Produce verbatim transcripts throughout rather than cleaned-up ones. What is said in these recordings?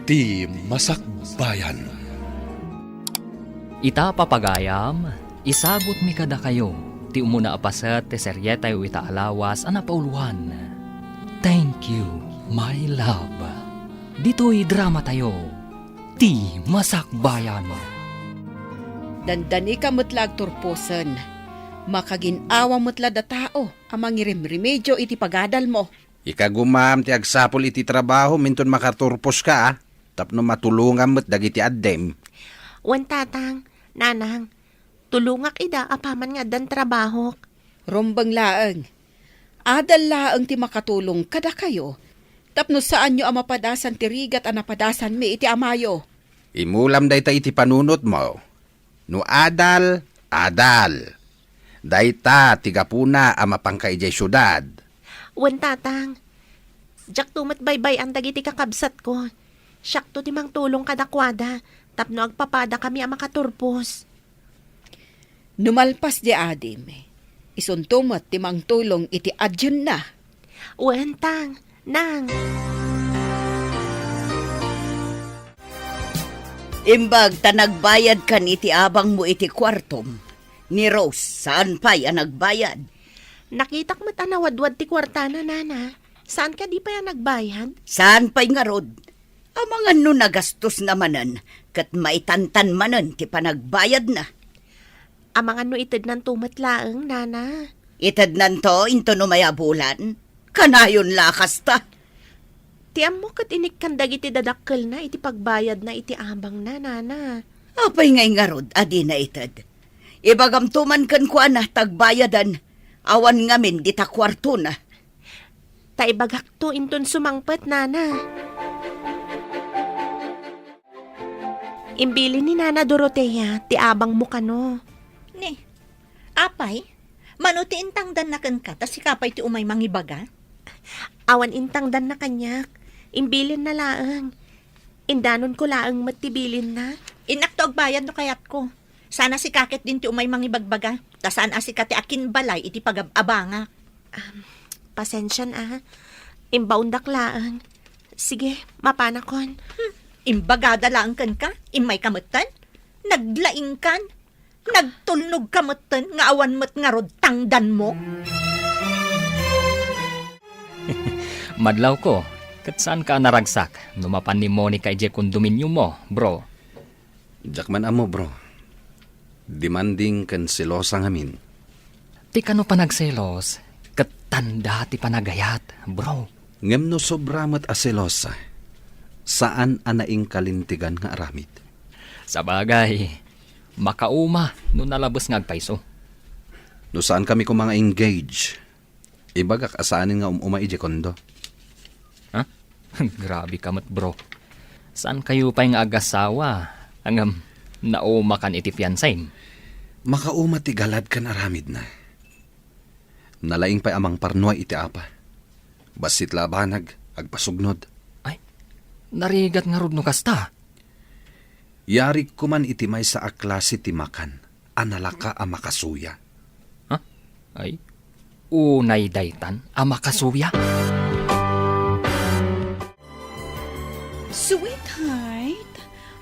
Ti Masakbayan. Ita, papagayam, isagutmi kadakayo ti umuna a paset ti serietayo ita a lawas a napauloan, Thank You, My Love. Ditoy dramatayo, Ti Masakbayan. Dandanika met la agturposen. Makagin-awa met la da tao a mangirimremedio iti pagadalmo. Ikagumam ti agsapul iti trabahom inton makaturposka, a, tapno matulongam met dagiti addim. Wen, tatang, nanang, tulongak ida apaman nga addan trabahok. Rumbeng laeng. Adal laeng ti makatulong kadakayo tapno saanyo a mapadasan ti rigat a napadasanmi iti amayo. Imulam dayta iti panunotmo. No adal, adal. Dayta ti gapuna a mapanka idiay siudad. Wen, tatang. Diakto met baybay-an dagiti kakabsatko. Siakto ti mangtulong kadakuada tapno agpapadakami a makaturpos. No malpas di adim, isunto met ti mangtulong iti adienna. Wen, tang, nang. Imbag ta nagbayadkan iti abangmo iti kuartom. Ni Rose, saan pay a nagbayad? Nakitak met a nawadwad ti kuartana, nana. Saan kadi pay a nagbayad? Saan pay ngarud? Amangan no nagastosna manen ket maitantan manen ti panagbayadna. Amangan no itednanto met laeng, nana. Itednanto inton umay a bulan? Kanayon la a kasta. Ti ammo ket inikkan dagiti dadakkelna iti pagbayadna iti abangna, nana. Apay ngay ngarud a dina ited? Ibagamto man kenkuana ta agbayadan, awan ngamin dita kuartona. Ta ibagakto inton sumangpet, nana. Imbilin ni Nana Dorotea ti abangmo kano. Ni, apay, mano ti intangdanna kenka ta sika pay ti umay mangibaga? Awan intangdanna kaniak. Imbilinna laeng. Indanonko laeng met ti bilinna. Innakto agbayad no kayatko. Saan a sika ketdin ti umay mangibagbaga, ta saan a sika ti akinbalay iti pagab-abangak. Um, pasensian a. Imbaondak laeng. Sige, mapanakon. Hmm, imbagada laeng kenka, immayka metten? Naglaingkan? Nagtulnogka metten nga awan met ngarud tangdanmo? Madlawko, ket saanka a naragsak no mapan ni Monica idiay kondominiummo, bro? Diak man ammo, bro. Demanding ken selosa ngamin. Ti kano panagselos, ket tanda ti panagayat, bro. Ngem no sobra met a selosa, saan a naingkalintegan nga aramid. Sabagay, makauma no nalabes nga agpayso. No saankami koma nga engage, ibagak a saanen nga um-uma idiay kondo. Ha? Grabe ka met, bro. Saan kayo pay nga agasawa? Ngem naumakan iti fiansayem? Makauma ti galad ken aramidna. Nalaing pay a mangparnuay iti apa. Bassit la a banag, agpasugnod. Ay, narigat ngarud no kasta. Yarig koman iti maysa a klase ti makan a nalaka a makasuya. Ha? Ay, unay daytan a makasuya? Sweetheart,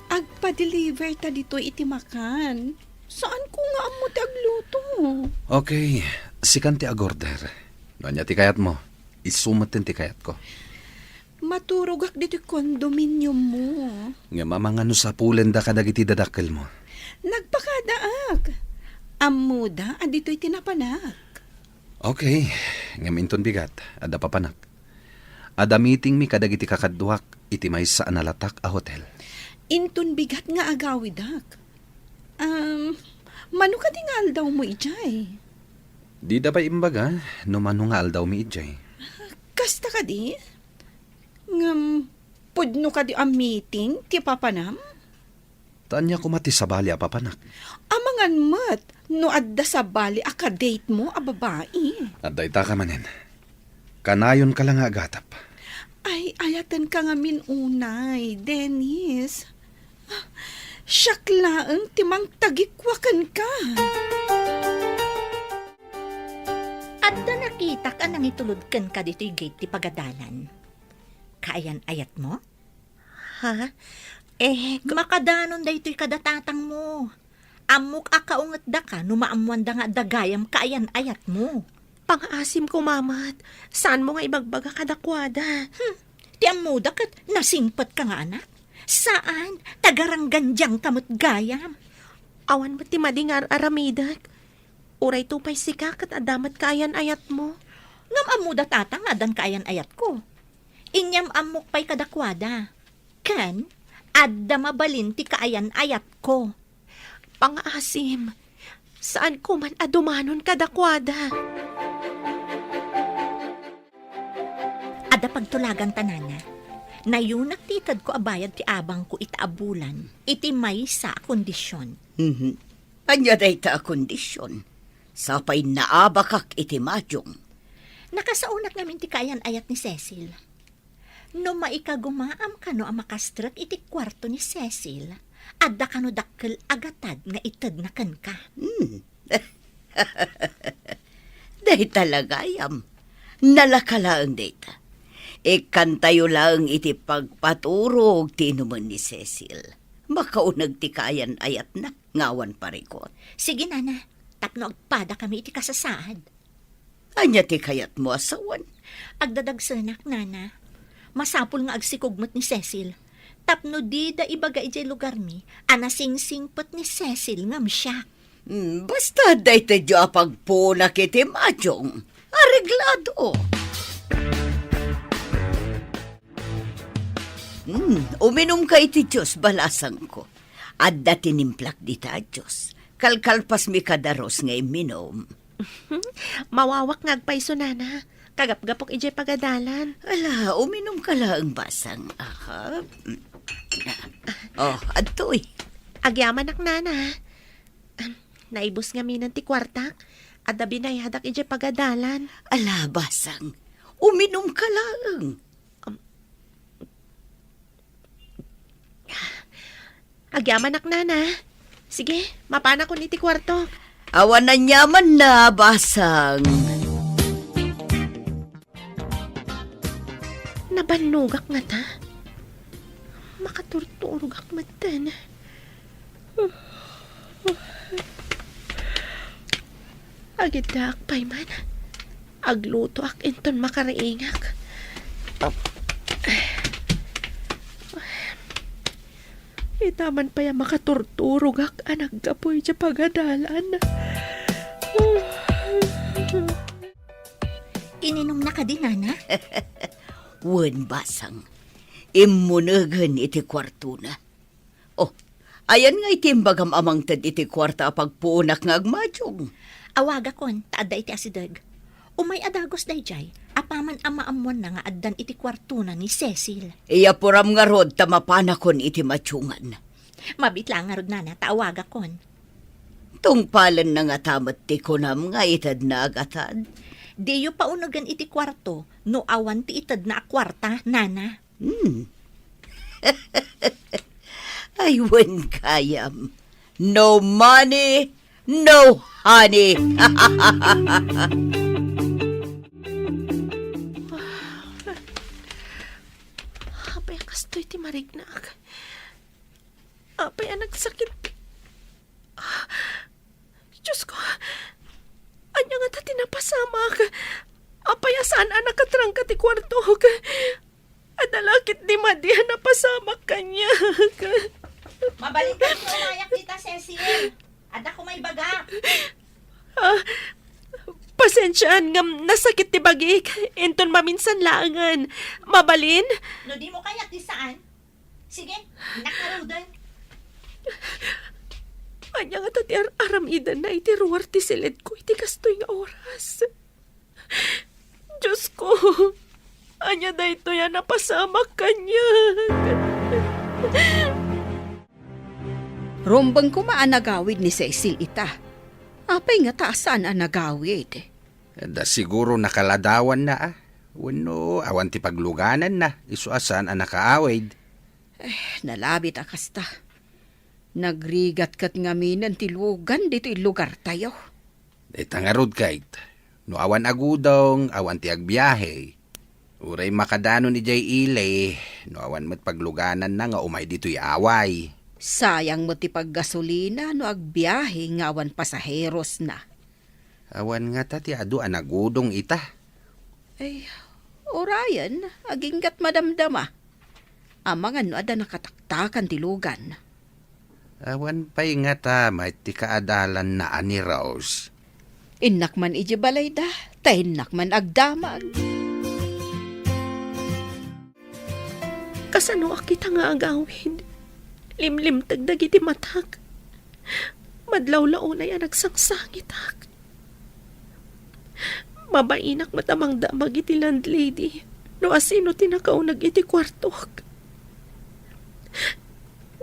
agpa-deliver ta ditoy iti makan. Saanko nga ammo ti agluto. Okay, sikan ti agorder. No ania ti kayatmo, isu metten ti kayatko. Maturogak ditoy condominiummo. Ngem amangan no sapulenda kadagiti dadakkelmo. Nagpakadaak. Ammoda a ditoy ti napanak. Okay, ngem inton bigat, adda papanak. Adda meetingmi kadagiti kakaduak iti maysa a nalatak a hotel. Inton bigat nga agawidak. Um, mano kadi nga aldawmo idiay? Dida pay imbaga no mano nga aldawmi idiay. Kasta kadi? Ngem, pudno kadi a meeting ti papanam? Ta ania koma ti sabali a papanak? Amangan met no adda sabali a kadate mo a babai. Adda ita ka manen. Kanayon ka la nga agatap. Ay, ayaten ka ngamin unay, Dennis. Siak laeng ti mangtagikua kenka. Adda nakitak a nangitulod kenka ditoy gate ti pagadalan. Kaayan-ayatmo? Ha? Eh, ka- Makadanon daytoy kada tatangmo. Ammok a kaungetdaka no maammoanda nga adda gayam kaayan-ayatmo. Pangaasim koma met, saanmo nga ibagbaga kadakuada. Hmm, ti ammoda ket nasingpetka nga anak. Saan, tagaranggandiangka met gayam. Awan met ti madi nga ar-aramidek. Uray to pay sika ket adda met kaayan-ayatmo. Ngem ammoda tatang nga addan kaayan-ayatko. Inyam-ammok pay kadakuada. Ken, adda mabalin ti kaayan-ayatko. Pangaasim, saan koman a dumanon kadakuada. Adda pagtulaganta, nana. Nayunak ti itedko a bayad ti abangko ita a bulan iti maysa a kondision. Mhm. Ania dayta a kondision? Sapay naabakak iti majong. Nakasaonak ngamin ti kaayan-ayat ni Cecil. No maikagumaam kano a makastrek iti kuarto ni Cecil, adda kano dakkel a gatad nga itedna kenka. Hmm. Dayta la gayam. Nalaka laeng dayta. Ikkantayo laeng iti pagpaturog ti inumen ni Cecil. Makauneg ti kaayan-ayatna nga awan parikut. Sige, nana, tapno agpadakami iti kasasaad. Ania ti kayatmo a sawen? Agdadagsenak, nana. Masapul nga agsikog met ni Cecil. Tapno dida ibaga idiay lugarmi a nasingsingpet ni Cecil ngem siak. Hmm, basta daytoy a pagpuonak iti majong. Areglado. Hmm, uminumka iti juice, balasangko. Adda tinimplak dita a juice. Kalkalpasmi kadaros nga imminum. Mawawak nga agpayso, nana. Kagapgapok idiay pagadalan. Ala, uminumka laeng, basang. Aha. Oh, adtoy. Agyamanak, nana. Naibus ngaminen ti kuartak. Adda binayadak idiay pagadalan. Ala, basang. Uminumka laeng. Agyamanak, nana. Sige, mapanakon iti kuarto. Awan aniamanna, basang. Nabannogak ngata. Makaturturogak metten. Agiddaak pay man. Aglutoak inton makariingak. Ita man pay a makaturturogak a naggapu iti pagadalan. Ininumna kadi, nana? Wen, basang. Immunegen iti kuartona. Oh, ayan nga iti imbagam a mangted iti kuarta a pagpuonak nga agmajong? Awagakon, ta adda iti asideg. Umay a dagus daydiay, apaman a maammoanna nga addan iti kuartona ni Cecil. Iyapuram ngarud ta mapanakon iti majongan. Mabit la ngarud, nana, ta awagakon. Tungpalenna ngata met ti kunam nga itedna a gatad? Diyo paunegen iti kuarto no awan ti itedna a kuarta, nana. Hmm. Ay, wen gayam. No money, no honey. Apay a kastoy ti marignak? Apay a nagsakit? Diosko, ania ngata ti napasamak? Apay a saan a nakatrangka ti kuartok? Adda la ketdi madi a napasamak kaniak. Mabalinka nga umayak dita, Cecil. Adda ko maibagak. Ah, pasensiaan ngem nasakit ti bagik. Inton maminsan laengen. Mabalin? No dimo kayat, di saan? Sige, nakaruden. Ania ngata ti ar-aramidenna iti ruar ti silidko iti kastoy nga oras? Diosko, ania daytoy a napasamak kaniak? Rumbeng koma a nagawid ni Cecil ita. Apay ngata a saan a nagawid? Da siguro nakaladawanna, a. Wenno awan ti paglugananna, isu a saan a nakaawid. Eh, nalabit a kasta. Nagrigat ket ngaminen ti lugan ditoy lugartayo. Dayta ngarud, Kate. No awan agudong, awan ti agbiahe. Uray makadanon idiay ili, no awan met paglugananna nga umay ditoy away. Sayang met ti paggasolina no agbiahe nga awan pasaherosna. Awan ngata ti adu a nagudong ita. Ay, urayen, aginggat madamdama. Amangan no adda nakataktakan ti lugan. Awan pay ngata met ti kaadalanna a ni Rose. Innak man idiay balayda, ta innak man agdamag. Kasanoak ita nga agawid? Limlimteg dagiti matak. Madlawlawnay a nagsangsangitak. Mabainak met a mangdamag iti landlady no asino ti nakauneg iti kuartok.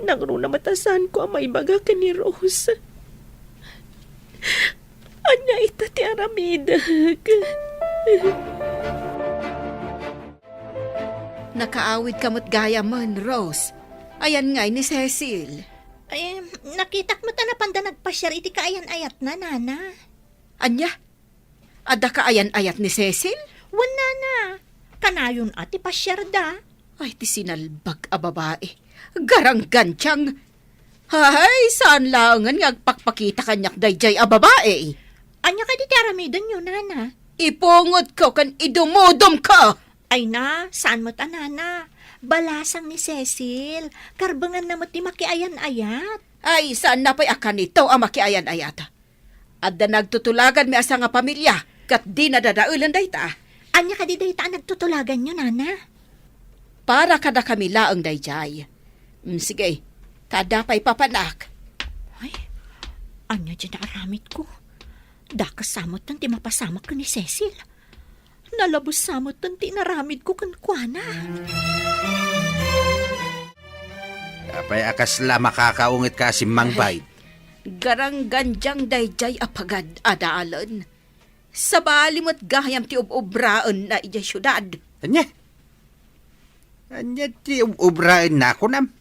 Nangruna met a saanko a maibaga ken ni Rose. Ania ita ti aramidek? Nakaawidka met gayamen, Rose. Ayan ngay ni Cecil. Ay, nakitak met a napanda nagpasiar iti kaayan-ayatna, Nana. Ania? Adda kaayan-ayat ni Cecil? Wen, Nana. Kanayon a ti pasiarda. Ay, ti sinalbag a babae. Garanggantiang. Hay, saan laengen nga agpakpakita kaniak daydiay a babae? Ania kadi ti aramidenyo, Nana? Ipungotko ken idumudumko. Ay na, saan met a, Nana. Balasang ni Cecil. Karbenganna met ti makiayan-ayat. Ay, saanna pay a kanito a makiayan-ayat? Adda nagtutulaganmi a sangapamilia, ket dina dadaelen dayta. Ania kadi dayta a nagtutulaganyo, Nana? Para kadakami laeng daydiay. Mm, sige, ta adda pay papanak. Ay, ania diay naaramidko? Dakes sa metten ti mapasamak ken ni Cecil. Nalabes sa metten ti inaramidko kenkuana. Apay a kasla makakaungetka a simmangbayd? Ay, garanggantiang daydiay a pagad-adalan. Sabali met gayam ti ub-ubraenna idiay siudad. Ania? Ania ti ub-ubraenna, kunam?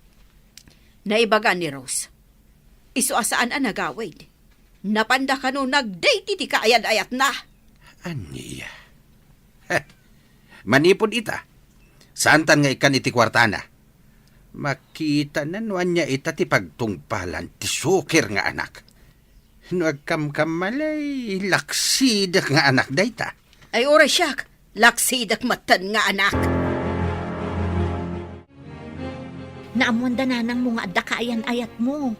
Naibaga ni Rose. Isu a saan a nagawid. Napanda kano nagdate iti kaayan-ayatna. Ania? Heh. Manipud ita, saantan nga ikkan iti kuartana. Makitana no ania ita ti pagtungpalan ti sukir nga anak. No agkamkamali, laksidek nga anak dayta. Ay, uray siak, laksidek metten nga anak. Naammoanda nanangmo nga adda kaayan-ayatmo.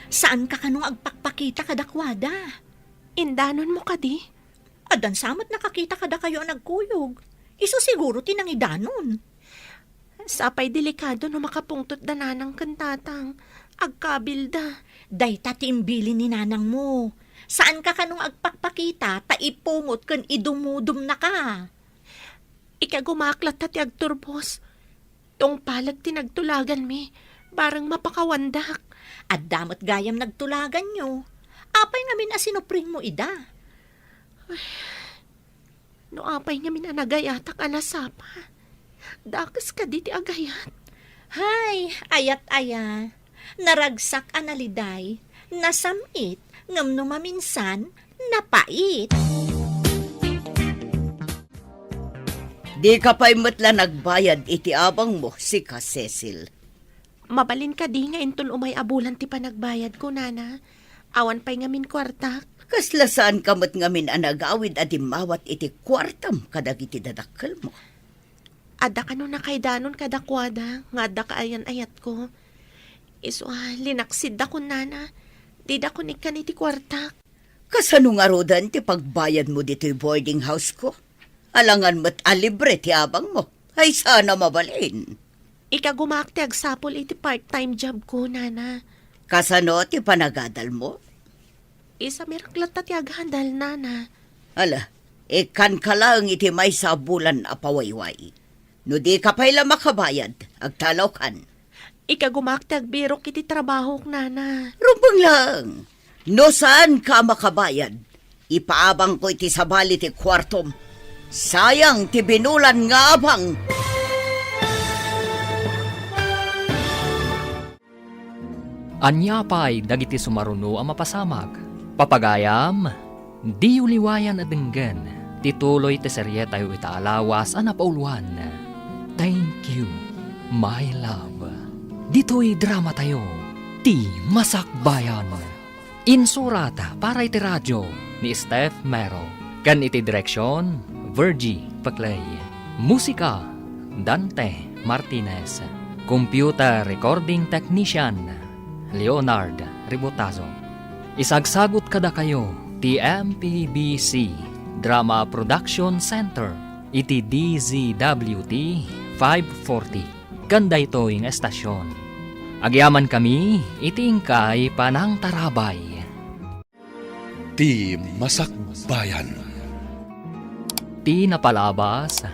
Saanka kano nga agpakpakita kadakuada. Indanonmo kadi? Addan sa met nakakita kadakayo a nagkuyog. Isu siguro ti nangidanon. Sapay delikado no makapungtotda nanang ken tatang. Agkabilda. Dayta ti imbilin ni nanangmo. Saanka kano nga agpakpakita ta ipungot ken idumudumnaka. Ikagumaak latta ti agturbos. Tungpalek ti nagtulaganmi, bareng mapakawandak. Adda met gayam nagtulaganyo. Apay ngamin a sinupringmo ida? Ay, no apay ngamin a nagayatak a nasapa, dakes kadi ti agayat. Hay, ayat aya. Naragsak a naliday, nasam-it, ngem no maminsan, napait. Dika pay met la nagbayad iti abangmo, sika, Cecil. Mabalin kadi nga inton umay a bulan ti panagbayadko, Nana? Awan pay ngamin kuartak. Kasla saanka met ngamin a nagawid a dimmawat iti kuartam kadagiti dadakkelmo? Adda kano nakaidanon kadakuada nga adda kaayan-ayatko. Isu a, linaksidda kun nana, didakon ikkan iti kuartak. Kasano ngaruden ti pagbayadmo ditoy boarding house-ko? Alangan met a libre ti abangmo. Ay, saan a mabalin. Ikagumaak ti agsapul iti part-time job-ko, nana. Kasano ti panagadalmo? Isamirak latta ti aghandal, nana. Ala, ikkanka laeng iti maysa a bulan a pawayway. No dika pay la makabayad, agtalawkan. Ikagumaak ti agbirok iti trabahok, nana. Rumbeng laeng. No saanka a makabayad, ipaabangko iti sabali ti kuartom. Sayang ti binulan nga abang. Ania pay dagiti sumaruno a mapasamak? Papagayam, diyo liwayan a denggen ti tuloy ti serietayo ita a lawas a napauluan, Thank You, My Love. Ditoy dramatayo, Ti Masakbayan. Insurat para iti radio ni Steph Mero, ken iti direksion, Virgie Paclay. Musika, Dante Martinez. Computer recording technician, Leonard Ributazo. Isagsagut kadakayo ti M P B C Drama Production Center iti D Z W T five forty. Ken daytoy nga estasion, agyamankami iti inkay panangtarabay. Ti Masakbayan. Ti napalabas,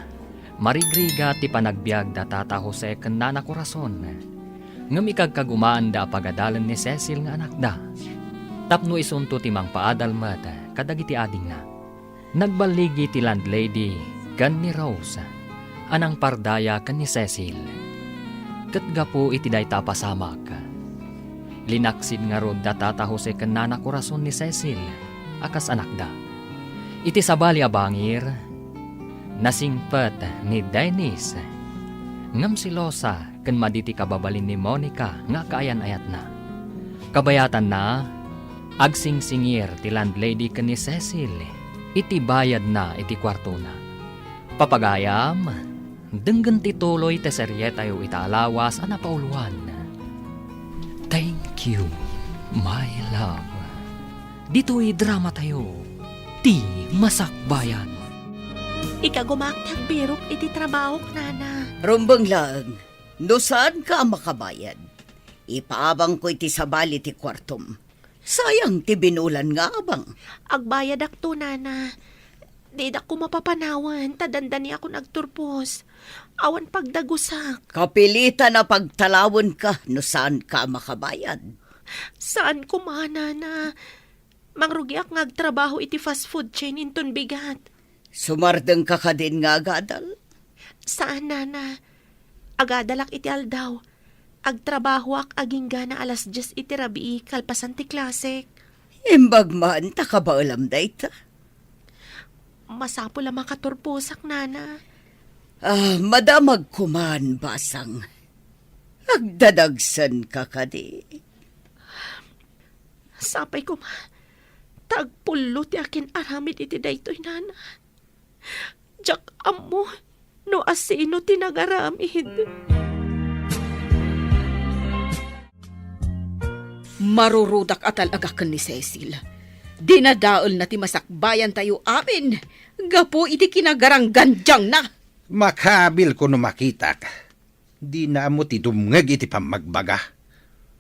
marigrigat ti panagbiag da Tata Jose ken Nana Corazon, ngem ikagkagumaanda a pagadalen ni Cecil nga anakda, tapno isunto ti mangpaadal met kadagiti adingna. Nagballigi ti landlady ken ni Rose a nangpardaya ken ni Cecil. Ket gapu iti dayta a pasamak, linaksid ngarud da Tata Jose ken Nana Corazon ni Cecil a kas anakda. Iti sabali a bangir, nasingpet ni Dennis ngem selosa ken madi ti kababalin ni Monica nga kaayan-ayatna. Kabayatanna, agsingsingir ti landlady ken ni Cecil iti bayadna iti kuartona. Papagayam, denggen ti tuloy ti serietayo ita a lawas a napauluan, Thank You, My Love. Ditoy dramatayo, Ti Masakbayan. Ikagumaak ti agbirok iti trabahok, Nana. Rumbeng laeng, no saanka a makabayad, ipaabangko iti sabali ti kuartom. Sayang ti binulan nga abang. Agbayadakto, Nana. Didak koma papanawen ta dandaniakon agturpos. Awan pagdagusak. Kapilitan a pagtalawenka no saanka a makabayad. Saan koma, Nana. Mangrugiak nga agtrabaho iti fast food chain inton bigat. Sumardengka kadin nga agadal? Saan, Nana. Agadalak iti aldaw. Agtrabahoak agingga alas dies iti rabii kalpasan ti klasek. Imbag man ta kabaelam dayta. Masapul a makaturposak, Nana. Ah, madamag koman, basang. Agdadagsenka kadi? Sapay koma, ta agpullo ti akin-aramid iti daytoy, Nana. Diak ammo no asino ti nagaramid. Marurudak a talaga ken ni Cecil. Dinadaelna ti masakbayantayo amin gapu iti kinagaranggandiangna. Makabilko no makitak. Dina ammo ti dumngeg iti pammagbaga.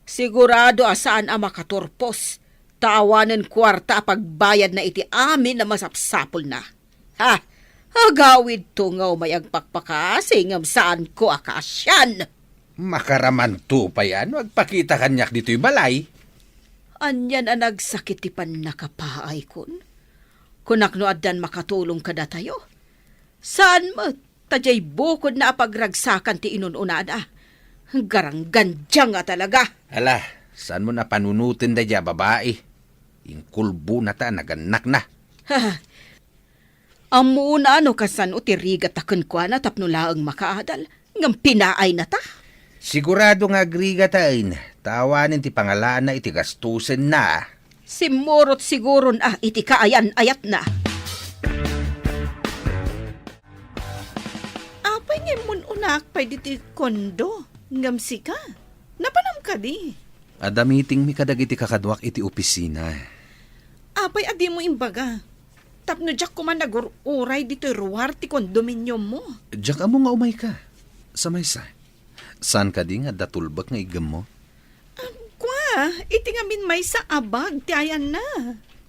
Sigurado a saan a makaturpos, ta awanen kuarta a pagbayadna iti amin a masapsapulna. Ha? Agawidto nga umay agpakpakasi ngem saanko a kaasian. Makaramanto pay a no agpakita kaniak ditoy balay. Anian a nagsakit ti pannakapaaykon. Kunak no addan makatulong kadatayo. Saan met, ta diay bukodna a pagragsakan ti inun-unana. Garanggandiang a talaga. Ala, saanmo a panunoten daydiay a babai. Inkulbonata a nagannakna. Ha, ammoon a no kasano ti rigata kenkuana tapno laeng makaadal, ngem pinaaynata. Sigurado nga agrigataen, ta awanen ti pangalaanna iti gastusenna. Simmurot siguron a iti kaayan-ayatna. Apay nga immun-unaak pay ditoy kondo, ngem sika? Napanam kadi? Adda meetingmi kadagiti kakaduak iti opisina. Apay a dimo imbaga? Tapno diak koma nagur-uray ditoy ruar ti kondominiummo. Diak ammo nga umayka. Sa maysa, saan kadi nga adda tulbek nga iggemmo? Kua, iti ngamin maysa a bag ti ayanna.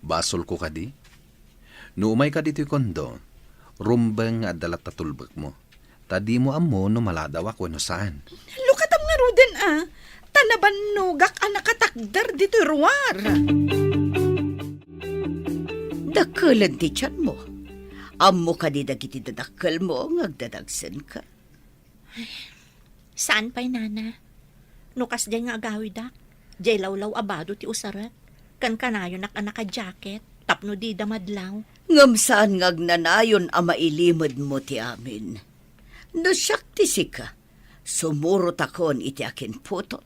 Basolko kadi? No umayka ditoy kondo, rumbeng nga adda latta tulbekmo. Ta dimo ammo no maladawak wenno saan. Lukatam ngaruden a, ta nabannogak a nakatakder ditoy ruar. Dakkelen ti tianmo. Ammo kadi dagiti dadakkelmo nga agdadagsenka? Saan pay, Nana. No kasdiay nga agawidak, diay lawlaw a bado ti usarek, ken kanayonak a naka-jacket tapno dida madlaw. Ngem saan nga agnanayon a mailimedmo ti amin. No siak ti sika, sumurotakon iti akinputol.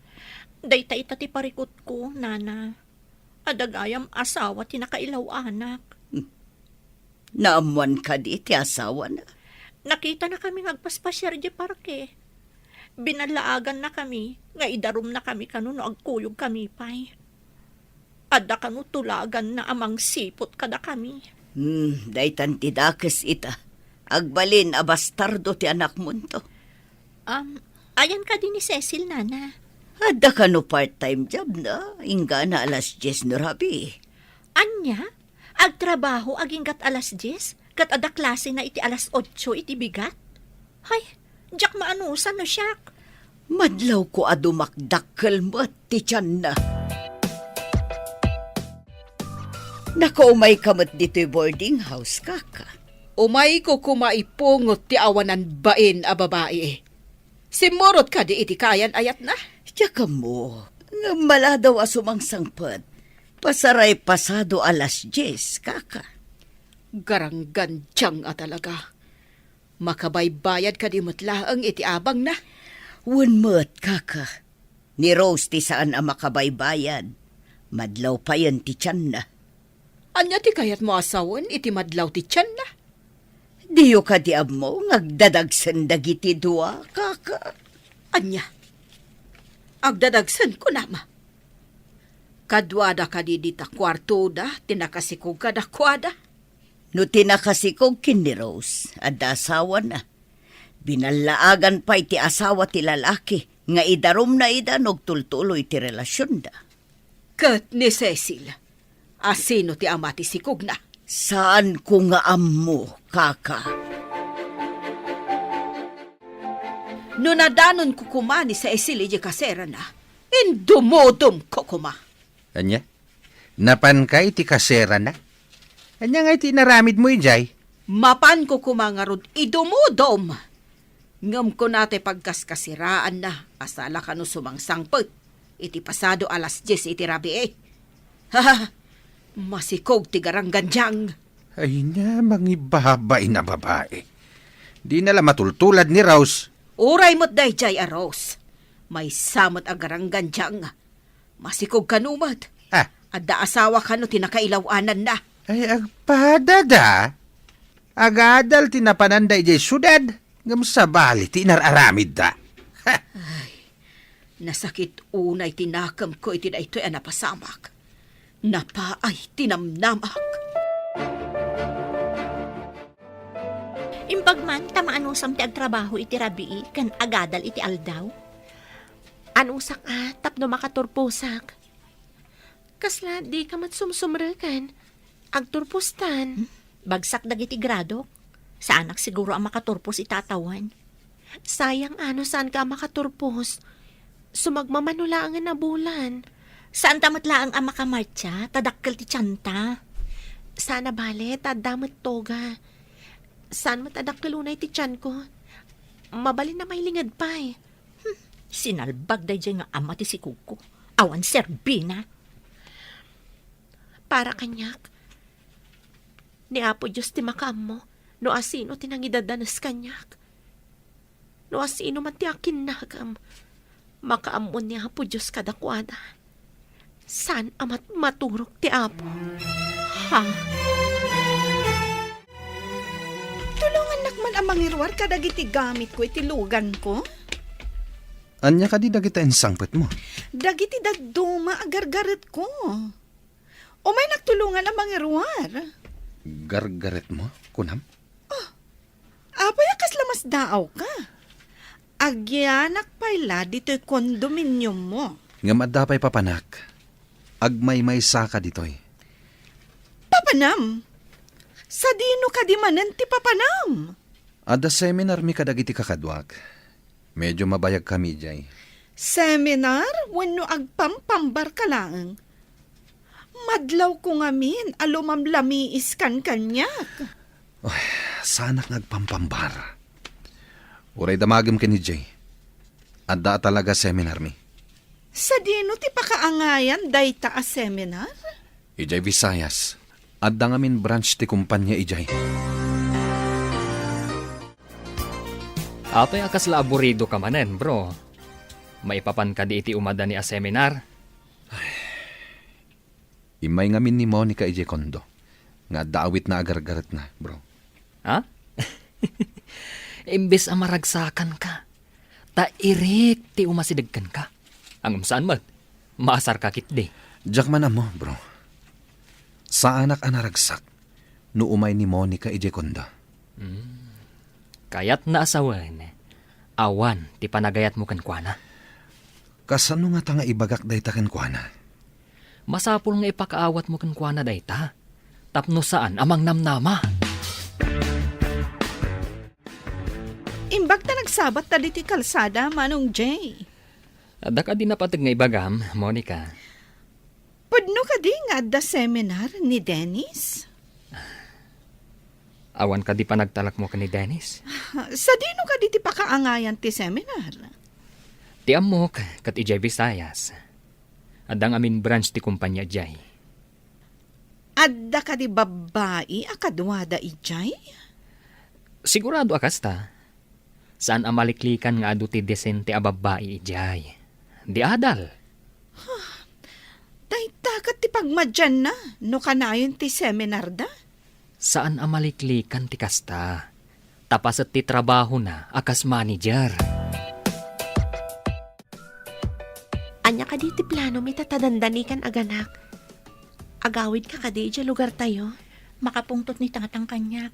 Dayta ita ti parikutko, Nana. Adda gayam asawa ti nakailaw-anak. Hmm. Naammoan kadi ti asawana? Nakitanakami nga agpaspasiar idiay parke. Binallaagannakami nga idarumnakami kano no agkuyogkami pay. Adda kano tulaganna a mangsiput kadakami. Hmm, daytan ti dakes ita. Agbalin a bastardo ti anakmonto. Um, ayan kadi ni Cecil, Nana? Adda kano part-time job na, inggana alas dies no rabii. Ania? Agtrabaho aginggat alas dies, ket adda klasena iti alas otso iti bigat? Hay, diak maanusan no siak. Madlawko a dumakdakkel met ti tianna. Nakaumayka met ditoy boarding house, kaka. Umayko koma ipungot ti awanan bain a babai. Simmurot kadi iti kayan-ayatna? Diak ammo, ngem maladaw a sumangsangpet. Pasaray pasado alas dies, kaka. Garanggandiang a talaga. Makabaybayad kadi met laeng iti abangna? Wen met, kaka. Ni Rose ti saan a makabaybayad. Madlaw payen ti tianna. Ania ti kayatmo a sawen iti madlaw ti tianna? Diyo kadi ammo nga agdadagsen dagiti dua, kaka? Ania? Agdadagsen, kunam? Kaduada kadi dita kuartoda ti nakasikog kadakuada? No ti nakasikog ken ni Rose, adda asawana. Binallaagan pay ti asawa ti lalaki nga idarumna ida no agtultuloy ti relasionda. Ket ni Cecil, asino ti ama ti sikogna? Saanko nga ammo, kaka. No nadanonko koma ni Cecil idiay kaserana, indumodumko koma. Ania? Napanka iti kaserana? Ania ngay ti inaramidmo idiay? Mapanko koma ngarud idumodom. Ngem kuna ti pagkaskasiraanna a sala kano sumangsangpet iti pasado alas dies iti rabii. Ha! Masikog ti garanggandiang. Ay na, mangibabain a babai. Dina la matultulad ni Rose. Uray met daydiay a Rose. Maysa met a garanggandiang. Masikog kano met. Ah. Adda asawa kano ti nakailaw-ananna. Ay, agpadada. Agadal ti napananda idiay siudad, ngem sabali ti inar-aramidda. Ha! Ay, nasakit unay ti nakemko iti daytoy a napasamak. Napaay ti namnamak. Imbag man ta maanusam ti agtrabaho iti rabii ken agadal iti aldaw. Anusak a tapno makaturposak. Kasla dika met sumsumreken. Agturpostan. Hmm? Bagsak dagiti gradok. Saanak siguro a makaturpos ita a tawen. Sayang a no saanka a makaturpos. Sumagmamano laengen a bulan. Saanta met laeng a makamartsa, ta dakkel ti tianta. Saan a bale, ta adda met toga. Saan met a dakkel unay ti tianko. Mabalin a mailinged pay. Hmm, sinalbag daydiay nga ama ti sikogko. Awan serbina. Para kaniak, ni Apo Dios ti makaammo no asino ti nangidadanes kaniak. No asino man ti akinnagem, makaammo ni Apo Dios kadakuada. Saan a mat-, maturog ti Apo. Ha? Tulongannak man a mangiruar kadagiti gamitko iti luganko. Ania kadi dagita insangpetmo? Dagiti dadduma a gargaretko. Umaynak tulongan a mangiruar. Gargaretmo, kunam? Oh, apay a kasla masdaawka? Agyanak pay la ditoy kondominiummo. Ngem adda pay papanak. Agmaymaysaka ditoy. Papanam? Sadino kadi manen ti papanam? Adda seminarmi kadagiti kakaduak. Medio mabayagkami idiay. Seminar wenno agpampambarka laeng? Madlawko ngamin a lumamlamiiskan kaniak. Oy, saanak nga agpampambar. Uray damagem ken idiay. Adda a talaga seminarmi. Sadino ti pakaangayan dayta a seminar? Idiay Visayas, Adda ngamin branch ti kumpania idiay. Apay a kasla aburido ka manen, bro? Maipapan kadi iti umadani a seminar? Immay ngamin ni Monica idiay kondo nga adda awitna a gargaretna, bro. Ha? Imbes a maragsakan ka, ta irik ti umasideg kenka. Ngem saan met, maasar ka ketdi. Diak man ammo, bro. Saanak a naragsak no umay ni Monica idiay kondo. Hmm. Kayatna a sawen, awan ti panagayatmo kenkuana. Kasano ngata nga ibagak dayta kenkuana? Masapul nga ipakaawatmo kenkuana dayta, tapno saan a mangnamnama. Imbag ta nagsabat ta ditoy kalsada, Manong Jay. Adda kadi napateg nga ibagam, Monica? Pudno kadi nga adda seminar ni Dennis? Awan kadi panagtalekmo ken ni Dennis? Sadino kadi ti pakaangayan ti seminar? Ti ammok, ket idiay Visayas. Adda ngamin branch ti kumpania idiay. Adda kadi babbai a kaduada idiay? Sigurado a kasta. Saan a maliklikan nga adu ti disente a babbai idiay. Di adal. Dayta ket ti pagmadianna no kanayon ti seminarda. Saan a maliklikan ti kasta. Ta paset ti trabahona a kas manager. Ania kadi ti planomi ta dandani kan aganak? Agawidka kadi idiay lugartayo? Makapungtot ni tatang kaniak.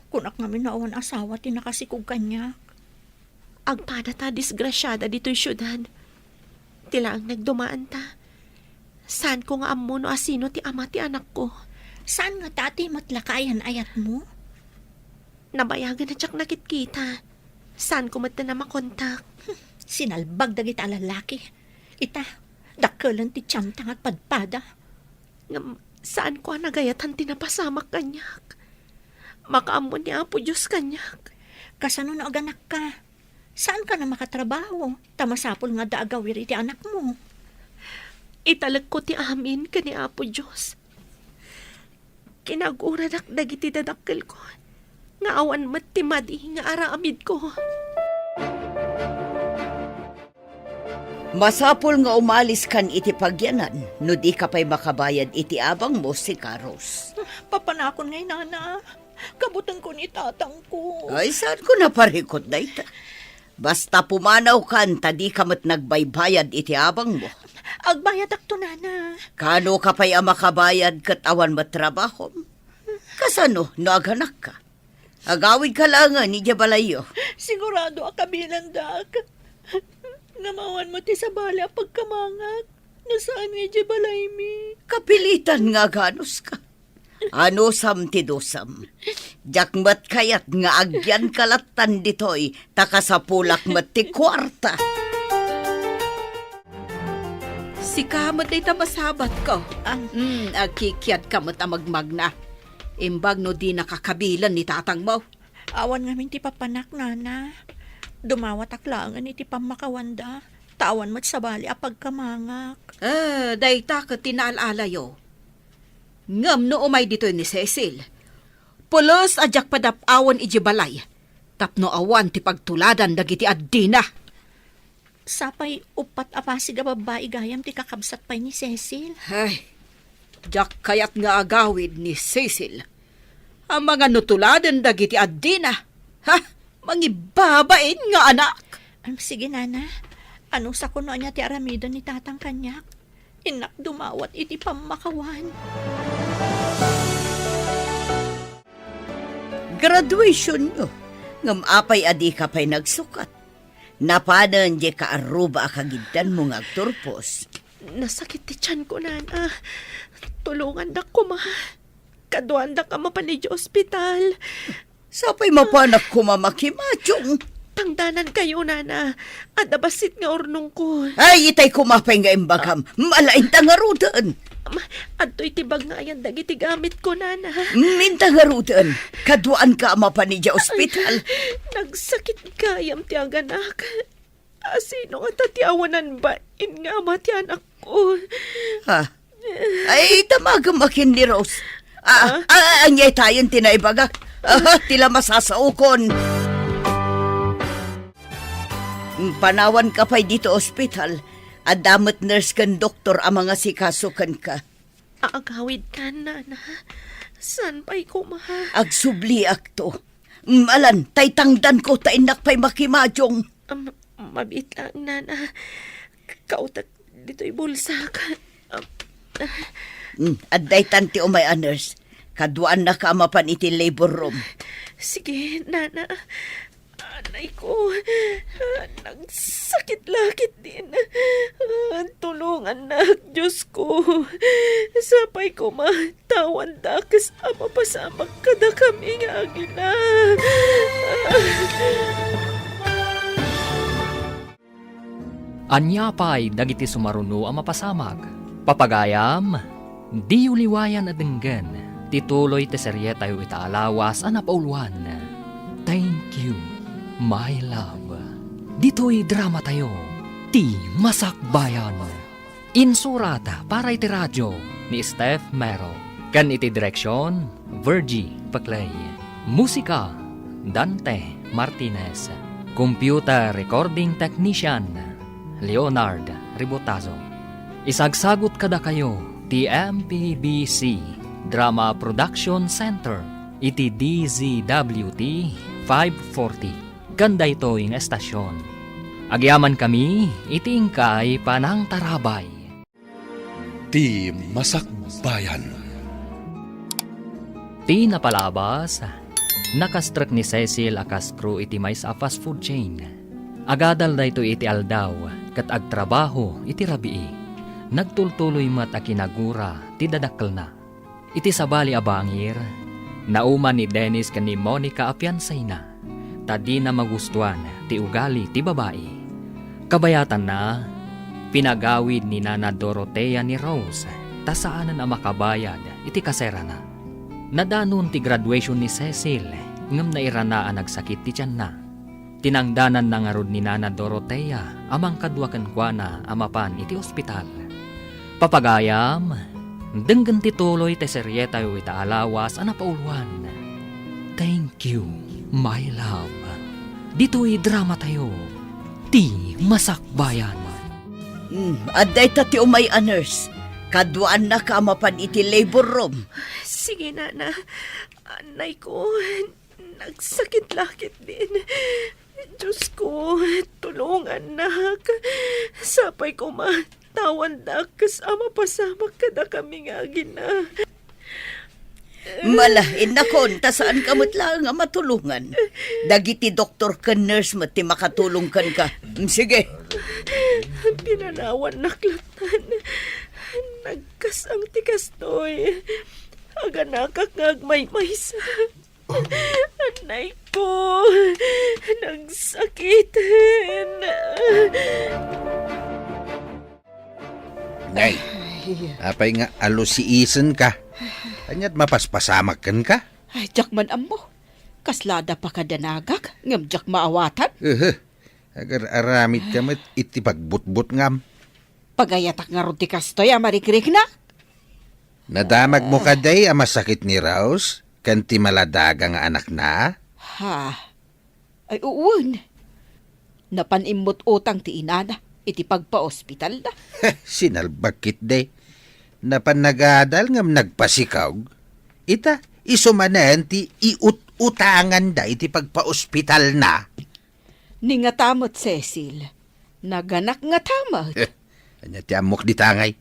Kunak ngamin no awan asawa ti nakasikog kaniak. Agpada ta disgrasiada ditoy siudad. Ti laeng nagdumaanta. Saanko nga ammo no asino ti ama ti anakko. Saan ngata ti met la kaayan-ayatmo? Nabayagen a diak nakitkita. Saanko met a makontak. Sinalbag dagiti a lalaki. Ita, dakkelen ti tianta nga agpadpada. Ngem saanko a nagayatan ti napasamak kaniak. Makaammo ni Apo Dios kaniak. Kasano no aganakka? Saanka a makatrabaho, ta masapul nga adda agawir iti anakmo. Italekko ti amin ken ni Apo Dios. Kinaguradak dagiti dadakkelko, nga awan met ti madi nga aramidko. Masapul nga umaliskan iti pagyanan no dika pay makabayad iti abangmo, Sikarus. Papanakon ngay, nana. Kabutenko ni tatangko. Ay, saanko naparikut dayta? Basta pumanawkan ta dika met nagbaybayad iti abangmo. Agbayadakto, nana. Kano ka pay a makabayad ket awan met trabahom? Kasano no aganakka? Agawidka laengen idiay balayyo. Sigurado a kabilandak. Ngem awan met ti sabali a pagkamangak no saan nga idiay balaymi. Kapilitan nga aganuska. Anusam ti dusam. Diak met kayat nga agyanka lattan ditoy, ta kasapulak met ti kuarta. Sika met dayta masabatko. Ah. Hmm, agkikiadka met a magmagna. Imbag no dinaka kabilen ni tatangmo. Awan ngamin ti papanak, nana. Dumawatak laengen iti pammakawanda, ta awan met sabali a pagkamangak. Ah, dayta ket ti naal-alayo. Ngem no umay ditoy ni Cecil, pulos a diak padap-awen idiay balay, tapno awan ti pagtuladan dagiti addina. Sapay uppat a pasig a babbai gayam ti kakabsat pay ni Cecil. Ay, diak kayat nga agawid ni Cecil. Amangan no tuladen dagiti addina. Ha? Mangibabain nga anak! Am, sige, nana. Anusaken no ania ti aramiden ni tatang kaniak. Innak dumawat iti pammakawan. Graduationyo. Ngem apay a dika pay nagsukat? Napanen diay kaarruba a kagiddanmo nga agturpos. Nasakit ti tianko, nana. Tulongandak koma. Kaduaandak a mapan idiay ospital. Sapay mapanak koma makimationg. Tangdanankayo, nana. Adda bassit nga urnongko. Ay, itay koma pay nga imbagam. Malainta ngaruden. Ma, adtoy ti bag nga ayan dagiti gamitko, nana. Mm, inta ngaruden. Kaduaanka a mapan idiay ospital. Nagsakit gayam ti aganak. Asino ngata ti awanan bain nga ama ti anakko? Ha? Ay, damagem a ken ni Rose. Ah, ah, ania tayen ti naibagak? Ah, ti la masasaokon. Panawanka pay ditoy ospital. Adda met nurse ken doktor a mangasikaso kenka. Agawidkan, nana. Saan pay koma? Agsubliakto. Mm, alan, tay tangdanko ta innak pay makimadiong. Am, mabiit laeng, nana. Kautek ditoy bulsak. Am, Mm, adda itan ti umay a nurse. Kaduaannaka a mapan iti labor room. Sige, nana. Anay ko, nagsakit la ketdin. Tulongannak, Dios ko. Sapay koma, tawandak kas a mapasamak kadakami nga agina. Ania pay dagiti sumaruno a mapasamak? Papagayam, diyo liwayan a denggen ti tuloy ti serietayo ita a lawas a napauluan, Thank You, My Love. Ditoy dramatayo, Ti Masakbayan. Insurat para iti radio ni Steph Mero. Ken iti direksion, Virgie Paclay. Musika, Dante Martinez. Computer recording technician, Leonard Ribotazo. Isagsagut kadakayo ti M P B C Drama Production Center iti D Z W T five forty. Ken daytoy nga estasion, agyamankami iti inkay panangtarabay. Ti Masakbayan. Ti napalabas, nakastrek ni Cecil a kas-crew iti maysa a fast food chain. Agadal daytoy iti aldaw ket agtrabaho iti rabii. Nagtultuloy met a kinagura ti dadakkelna. Iti sabali a bangir, nauman ni Dennis ken ni Monica a fiancéna, ta dina magustuan ti ugali ti babai. Kabayatanna, pinagawid ni Nana Dorotea ni Rose ta saanen a makabayad iti kaserana. Nadanon ti graduation ni Cecil ngem nairana a nagsakit ti tianna. Tinangdananna ngarud ni Nana Dorotea a mangkadua kenkuana a mapan iti ospital. Papagayam, denggen ti tuloy ti serietayo ita a lawas a napauluan, Thank You, My Love. Ditoy dramatayo, Ti Masakbayan. Hmm, adda ita ti umay a nurse. Kaduaannaka a mapan iti labor room. Sige, nana. Anay ko. Nagsakit la ketdin. Dios ko, tulongannak. Sapay koma, tawandak kas a mapasamak kadakami nga agina. Mala, innakon, ta saanka met laeng a matulongan. Dagiti doktor ken nurse met ti makatulong kenka. Mm, sige. Pinanawannak latan. Nagkas-ang ti kastoy. Aganakak nga agmaymaysa. Anay ko, nagsakiten. Nay, apay nga alusiisenka? Ania't mapaspasamak kenka? Ay, diak man ammo. Kasla adda pakadanagak, ngem diak maawatan. Ehe, agar-aramidka met iti pagbutbutngam. Pagayatak ngarud ti kastoy a marikriknak? Nadamagmo kadi a masakit ni Rose ken ti maladaga nga anakna? Ha? Ay, uwan. Napan immut utang ti inana iti pagpaospitalna. Sinalbag ketdi. Napan nagadal ngem nagpasikog. Ita, isu manen ti iut-utanganda iti pagpaospitalna. Ni ngata met, Cecil. Naganak ngata met. Eh, ania ti ammok dita ngay?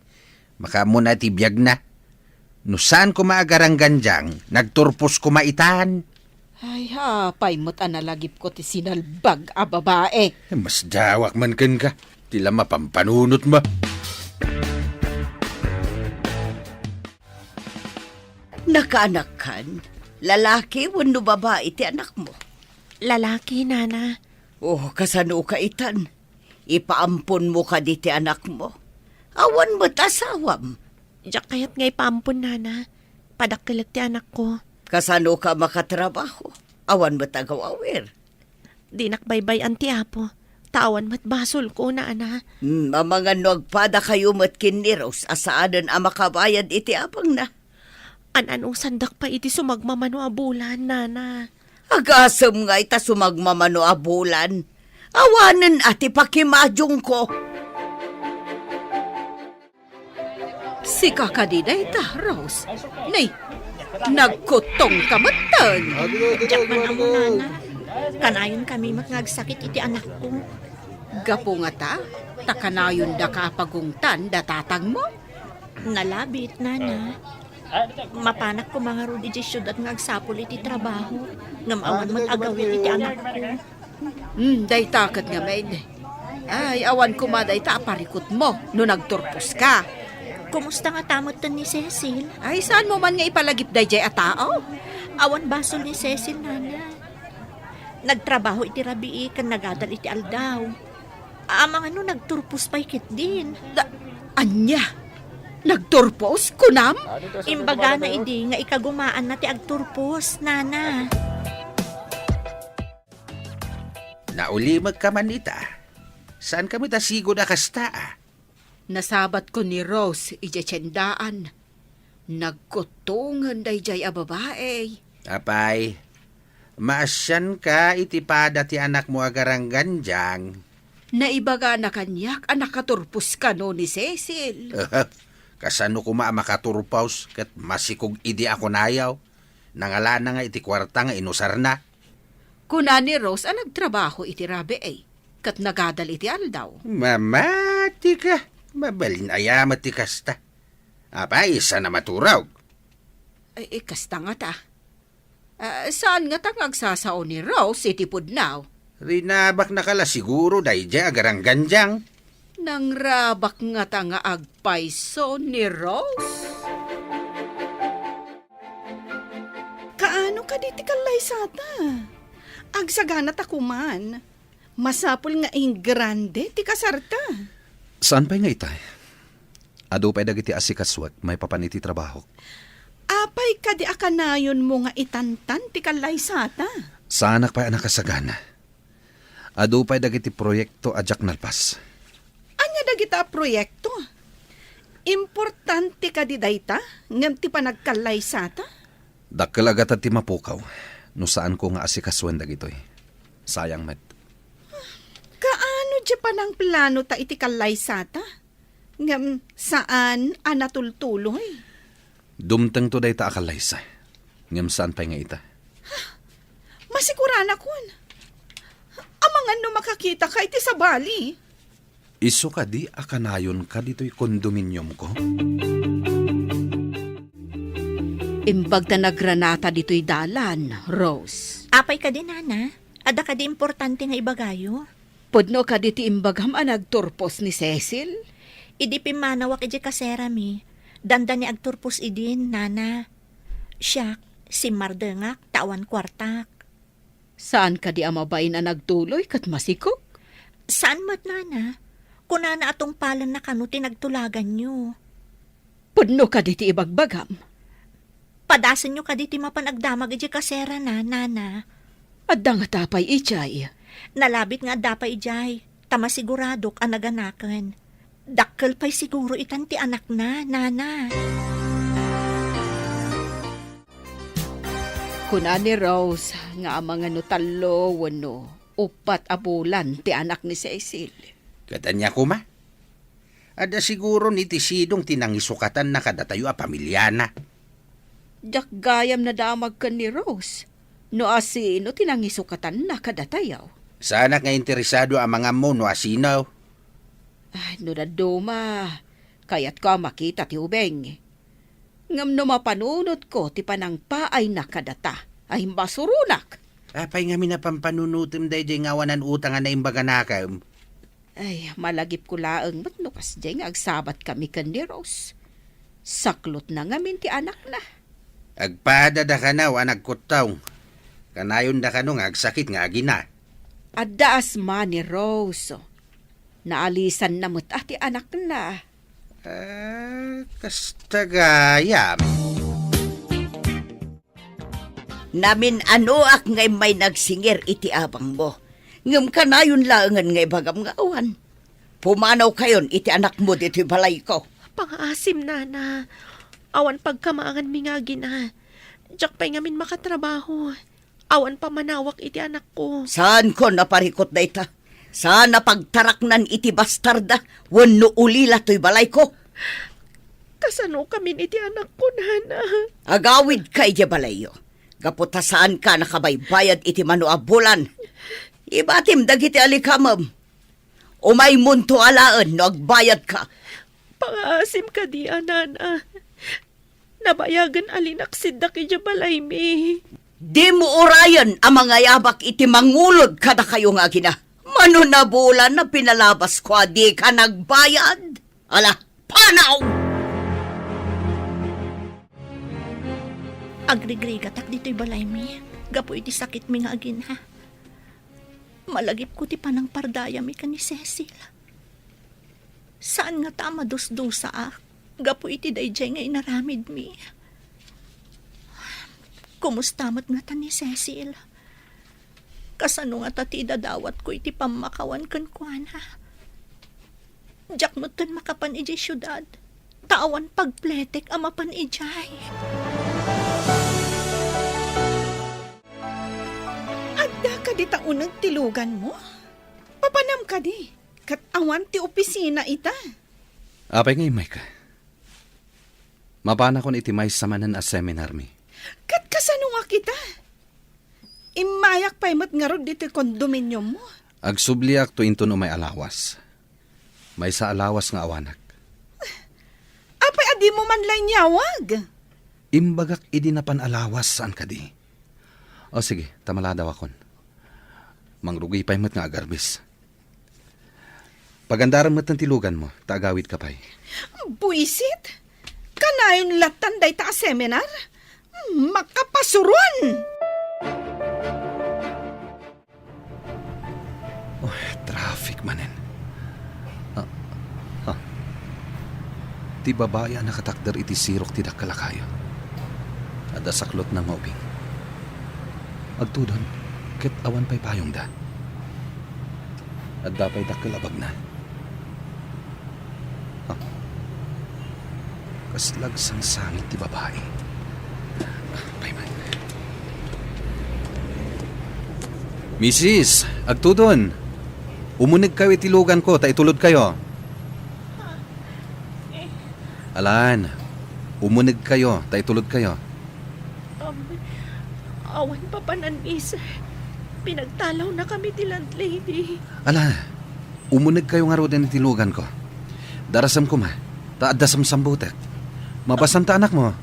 Makaammona ti biagna. No saan koma agaranggandiang, nagturpos koma itan. Ay, apay met a nalagipko ti sinalbag a babae. Masdawak man kenka, ti la mapampanunotmo. Nakaanakkan, lalaki wenno babai ti anakmo? Lalaki, nana. Oh, kasanoka itan? Ipaamponmo kadi ti anakmo? Awan met asawam. Diak kayat nga ipaampon, nana. Padakkelek ti anakko. Kasanoka makatrabaho? Awan met agaw-awir. Dinak baybay-an ti Apo. Ta awan met basolko, nana. Hmm, amangan no agpadakayo met ken ni Rose a saanen a makabayad iti abangna. An-anusandak pay iti sumagmamano a bulan, nana. Agasem ngay ta sumagmamano a bulan. Awanen a ti pakimadyongko. Sika kadi dayta, Rose? Nay, nagkuttongka metten. Diak man ammo, nana. Kanayon kami met nga agsakit iti anakko. Gapu ngata, ta kanayondaka a pagungtan da tatangmo? Nalabit, nana. Mapanak koma ngarud idiay siudad nga agsapul iti trabaho, ngem awan met agawid iti anakko. Hmm, dayta ket ngamin. Ay, awan koma dayta a parikutmo no nagturposka. Kumusta ngata metten ni Cecil? Ay, saanmo man nga ipalagip daydiay a tao? Awan basol ni Cecil, nana. Nagtrabaho iti rabii ken nagadal iti aldaw. Amangan no nagturpos pay ketdin. Da, ania? Nagturpos, kunam? Imbagana idi nga ikagumaanna ti agturpos, nana. Naulimekka man ita. Saankami ta sigud a kasta, a? Nasabatko ni Rose idiay tiendaan. Nagkuttongen daydiay a babai. Apay, maasianka iti pada ti anakmo a garanggandiang. Naibagana kaniak a nakaturpos kano ni Cecil. Kasano koma a makaturpos ket masikog idi a kunayo? Nangalana nga iti kuarta nga inusarna. Kuna ni Rose a nagtrabaho iti rabii, ket nagadal iti aldaw. Mamatika, mabalin aya met ti kasta. Apay, saan a maturog? Ay, eh, kasta ngata. Ah, saan ngata nga agsasao ni Rose iti pudno? Rinabaknaka la siguro daydiay a garanggandiang. Nangrabak ngata nga agpayso ni Rose? Kaano kadi ti kallaysata? Agsaganata koman. Masapul nga ingrande ti kasarta. Saan pay nga itay? Adu pay dagiti asikasuek maipapan iti trabahok. Apay kadi a kanayonmo nga itantan ti kallaysata? Saanak pay a nakasagana. Adu pay dagiti proyekto a diak nalpas. Ania dagita a proyekto? Importante kadi dayta ngem ti panagkallaysata? Dakkel a gatad ti mapukaw no saanko nga asikasuen dagitoy. Sayang met. Kaano diay panangplanota iti kallaysata? Ngem saan a natultuloy? Dumtengto dayta a kallaysa, ngem saan pay nga ita. Masiguranakon. Amangan no makakitaka iti sabali. Isu kadi a kanayonka ditoy kondominiumko? Imbag ta nagranata ditoy dalan, Rose. Apay kadi, nana? Adda kadi importante nga ibagayo? Pudno kadi ti imbagam a nagturpos ni Cecil? Idi pimmanawak idiay kaserami, dandani agturpos idin, nana. Siak, simmardengak ta awan kuartak. Saan kadi a mabain a nagtuloy ket masikog? Saan met, nana. Kunana a tungpalenna kano ti nagtulaganyo. Pudno kadi ti ibagbagam? Padasenyo kadi ti mapan agdamag idiay kaserana, nana. Adda ngata pay idiay? Nalabit nga adda pay idiay, ta masiguradok a naganaken. Dakkel pay siguro itan ti anakna, nana. Kuna ni Rose nga amangan no tallo wenno uppat a bulan ti anak ni Cecil. Ket ania koma? Adda siguron iti sidong ti nangisukatanna kadatayo a pamiliana. Diak gayam nadamag ken ni Rose no asino ti nangisukatanna kadatayo. Saanak nga interesado a mangammo no asino. Ay, no dadduma, kayatko a makita ti ubing. Ngem no mapanunotko ti panangpaayna kadata, ay imbasuronak. Apay ngamin a pampanunotem daydiay nga awanan utang a naimbaganakem? Ay, malagipko laeng met no kasdiay nga agsabatkami ken ni Rose. Saklotna ngamin ti anakna. Agpadada kano a nagkuttong. Kanayonda kano nga agsakit nga agina. Adda asma ni Rose. Naalisanna met a ti anakna. Ah, kasta gayam. Namin-anoak nga immay nagsingir iti abangmo. Ngem kanayon laengen nga ibagam nga awan. Pumanawkayon iti anakmo ditoy balayko. Pangaasim, Nana. Awan pagkamaanganmi nga agina. Diak pay ngamin makatrabaho. Awan pammanawak iti anakko. Saankon a parikut dayta. Saan a pagtaraknan iti bastarda wenno ulila toy balayko. Kasanokamin iti anakko, Nana? Agawidka idiay balayyo. Gapu ta saanka a nakabaybayad iti mano a bulan. Ibatim dagiti alikamem. Umaymonto alaen no agbayadka. Pangaasim kadi, Nana. Nabayagen a linaksiddak idiay balaymi. Dimo urayen a mangayabak iti mangulod kadakayo nga agina. Mano a bulan a pinalabasko a dika nagbayad? Ala, panaw! Agrigrigatak ditoy balaymi gapu iti sakitmi nga agina. Malagipko ti panangpardayami ken ni Cecil. Saan ngata a madusdusaak gapu iti daydiay nga inaramidmi. Kumusta met ngata ni Cecil? Kasano ngata ti idadawatko iti pammakawan kenkuana? Diak metten makapan idiay siudad, ta awan pagpletek a mapan idiay. Adda kadi ta uneg ti luganmo? Papanam kadi, ket awan ti opisina ita. Apay nga immayka? Mapanakon iti maysa manen a seminarmi. Ket kasano nga kita? Immayak pay met ngarud ditoy kondominiummo. Agsubliak to inton umay a lawas. Maysa a lawas nga awanak. Apay a dimo man la inyawag? Imbagak idi napan a lawas, saan kadi? O sige, ta maladawakon. Mangrugi pay met nga agarbis. Pagandarem metten ti luganmo, ta agawidka pay. Buisit! Kanayon lattan dayta a seminar? Makapasuron! Oh, traffic manen. Ah, ah. Ti babai a nakatakder iti sirok ti dakkel a kayo. Adda saklotna nga ubing. Agtudon, ket awan pay payongda. Adda pay dakkel a bagna. Ah. Kasla agsangsangit ti babai. Ah, pay man. Misis, agtudon. Umunegkayo iti luganko ta itulodkayo. Alan, umunegkayo ta itulodkayo. Um, awan papanan, miss. Pinagtalawnakami ti landlady. Ala, umunegkayo ngaruden iti luganko. Darasem koma, ta adda samsambutek. Mabassan ta anakmo.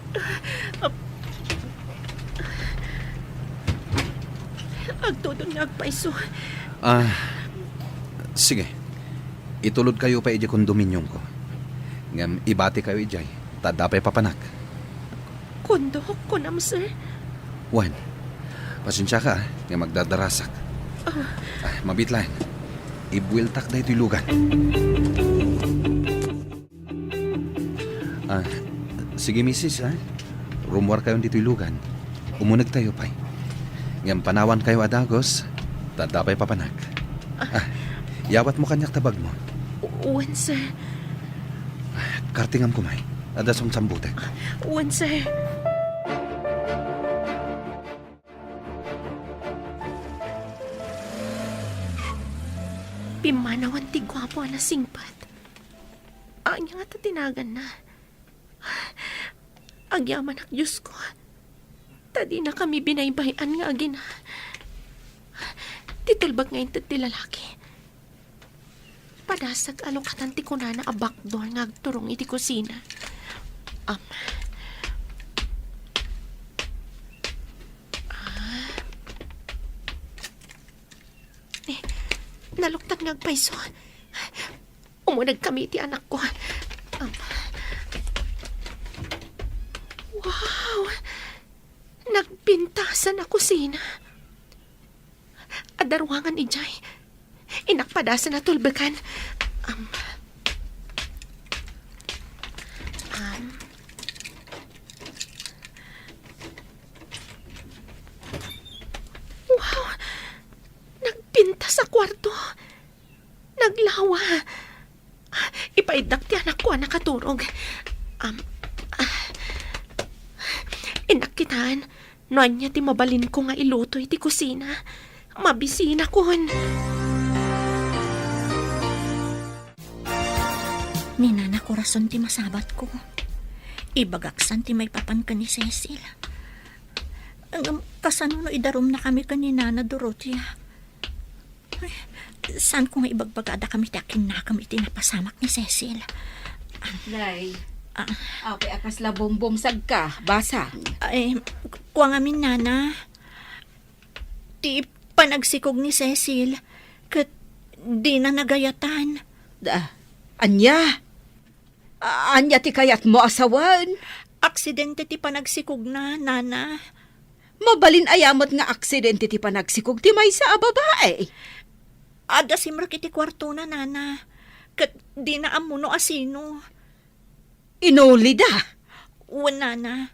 Agtudon nga agpayso. Ah, sige. Itulodkayo pay idiay kondominiumko. Ngem ibatikayo idiay, ta adda pay papanak. Kondok, kunam, sir? Wen, pasensiaka, ah, nga magdardarasak. Ah. Ah, mabiit laeng. Ibueltak daytoy lugan. Ah, sige, misis, ah. Rummuarkayon ditoy lugan. Umunegtayo pay. Ngem panawankayo a dagus, ta adda pay papanak. Ah, yawatmo kaniak ta bagmo. U-, wen, sir. Kartingam koma, adda samsambutek. Wen, sir. Pimmanawan ti guapo a nasingpet. Ania ngata ti naganna? Agyamanak, Diosko. Ta dinakami binaybay-an nga agina. Ti tulbek nga inted ti lalaki. Padasag a lukatan ti kunana a backdoor nga agturong iti kusina. Am. Ah. Eh, naluktan nga agpayso. Umunegkami iti anakko. Am. Wow! Nagpintasan a kusina. Adda ruangan idiay. Inakpadasan a tulbekan. Am. Am. Wow! Nagpintas a Ay, dakti anakko a nakaturog. Am, ah, innak kitan, no ania ti mabalinko nga iluto iti kusina. Mabisinakon. Ni Nana Corazon ti masabatko. Ibagaksan ti maipapan ken ni Cecil. Ngem kasano no idarumnakami ken ni Nana Dorothea? Ay, saanko nga ibagbaga a dakami ti akinnakam iti napasamak ni Cecil. Nay, Ah. apay a kasla bumbumsagka, basa. Ay, kua ngamin, Nana. Ti panagsikog ni Cecil, ket dina nagayatan. Da, ania? A-, ania ti kayatmo a sawen? Aksidente ti panagsikogna, Nana. Mabalin aya met nga aksidente ti panagsikog ti maysa a babae? Adda simrek iti kuartona, Nana. Ket dina ammo no asino. Inulida? Wen, Nana.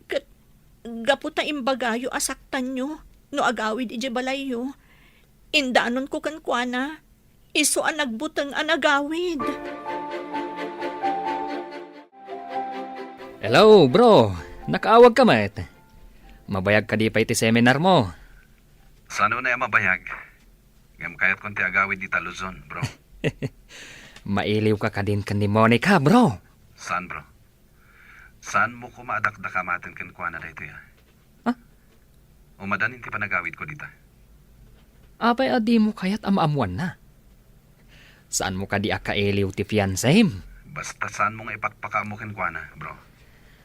Ket gapu ta imbagayo a saktanyo no agawid idiay balayyo, indanonko kenkuana, isu a nagbuteng a nagawid. Hello, bro. Nakaawag ka met? Mabayag kadi pay ti seminar mo? Saan unay a mabayag? Ngem kayatkon ti agawid ita Luzon, bro. Mailiw ka kadin ken ni Monica, bro. Saan, bro? Saan mo koma a dakdakamaten kenkuana daytoy, a? Ha? Umadanin ti panagawidko dita. Apay a dimo kayat a maammoanna? Saan mo kadi a kailiw ti fiancem? Basta saan mo nga ipakpakaammo kenkuana, bro.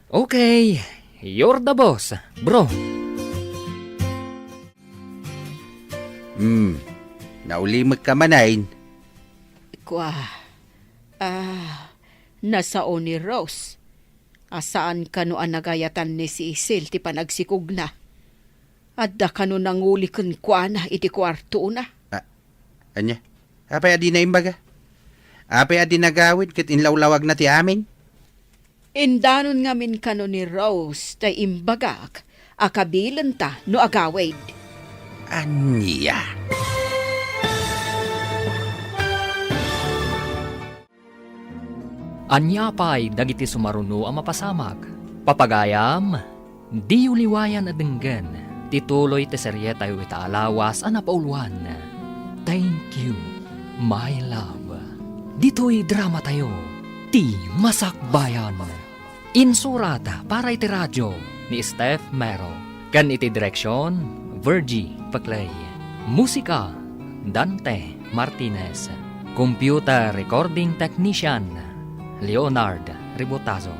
Okay, you're the boss, bro. Hmm, naulimek ka manen. Kua, ah, nasao ni Rose a saan kano a nagayatan ni Cecil ti panagsikogna. Adda kano nanguli kenkuana iti kuartona. Ah, ania? Apay a dina imbaga? Apay a dina agawid ket inlawlawagna ti amin? Indanon ngamin kano ni Rose tay imbagak a kabilenta no agawid. Ania? Ania pay dagiti sumaruno a mapasamak? Papagayam, diyo liwayan a denggen ti tuloy ti serietayo ita a lawas a napauluan, Thank You, My Love. Ditoy dramatayo, Ti Masakbayan. Insurat para iti radio ni Steph Mero, ken iti direksion, Virgie Paclay. Musika, Dante Martinez. Computer recording technician, Leonard Ribotazo.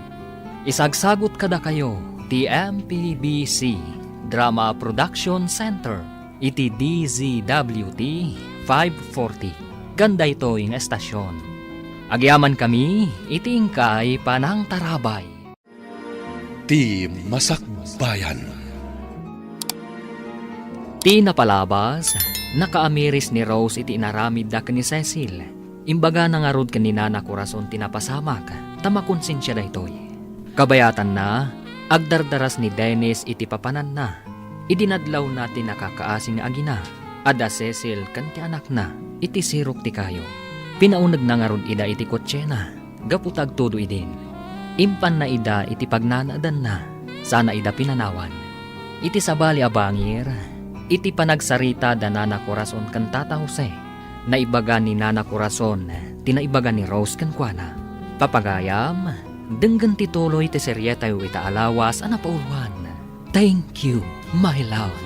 Isagsagut kadakayo ti M P B C Drama Production Center iti D Z W T five forty, ken daytoy nga estasion. Agyamankami iti inkay panangtarabay. Ti Masakbayan. Ti napalabas, nakaamiris ni Rose iti inaramidda ken ni Cecil. Imbagana ngarud ken ni Nana Corazon ti napasamak, ta makonsensia daytoy. Kabayatanna, agdardaras ni Dennis iti papananna. Idi nadlawna ti nakakaasi nga agina, adda Cecil ken ti anakna iti sirok ti kayo. Pinaunegna ngarud ida iti kotsena gapu ta agtudo idin. Impanna ida iti pagnanaedanna, sana ida pinanawan. Iti sabali a bangir, iti panagsarita da Nana Corazon ken Tata Jose, naibaga ni Nana Corazon ti naibaga ni Rose kenkuana. Papagayam, denggen ti tuloy ti serietayo ita a lawas a napauluan. Thank You, My Love.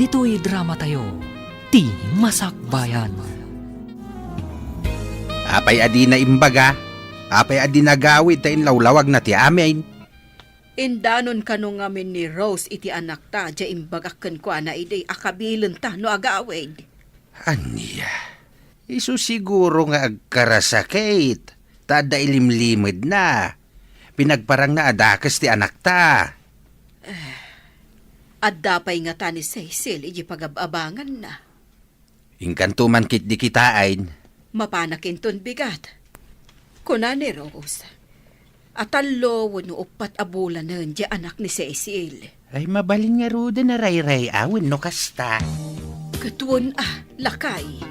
Ditoy dramatayo, Ti Masakbayan. Apay a dina imbaga? Apay a dina agawid ta inlawlawagna ti amin? Indanon kano ngamin ni Rose iti anakta, diay imbagak kenkuana idi a kabilenta no agawid. Ania? Isu siguro nga agkarasakit, ta adda ilimlimedna. Pinagparangna a dakes ti anakta. Adda pay ngata ni Cecil idiay pagab-abanganna. Inkanto man ketdi kitaen. Mapanak inton bigat. Kuna ni Rose, a tallo wenno uppat a bulanen diay anak ni Cecil. Ay, mabalin ngaruden a rayray-awen no kasta. Ket wen a, lakay.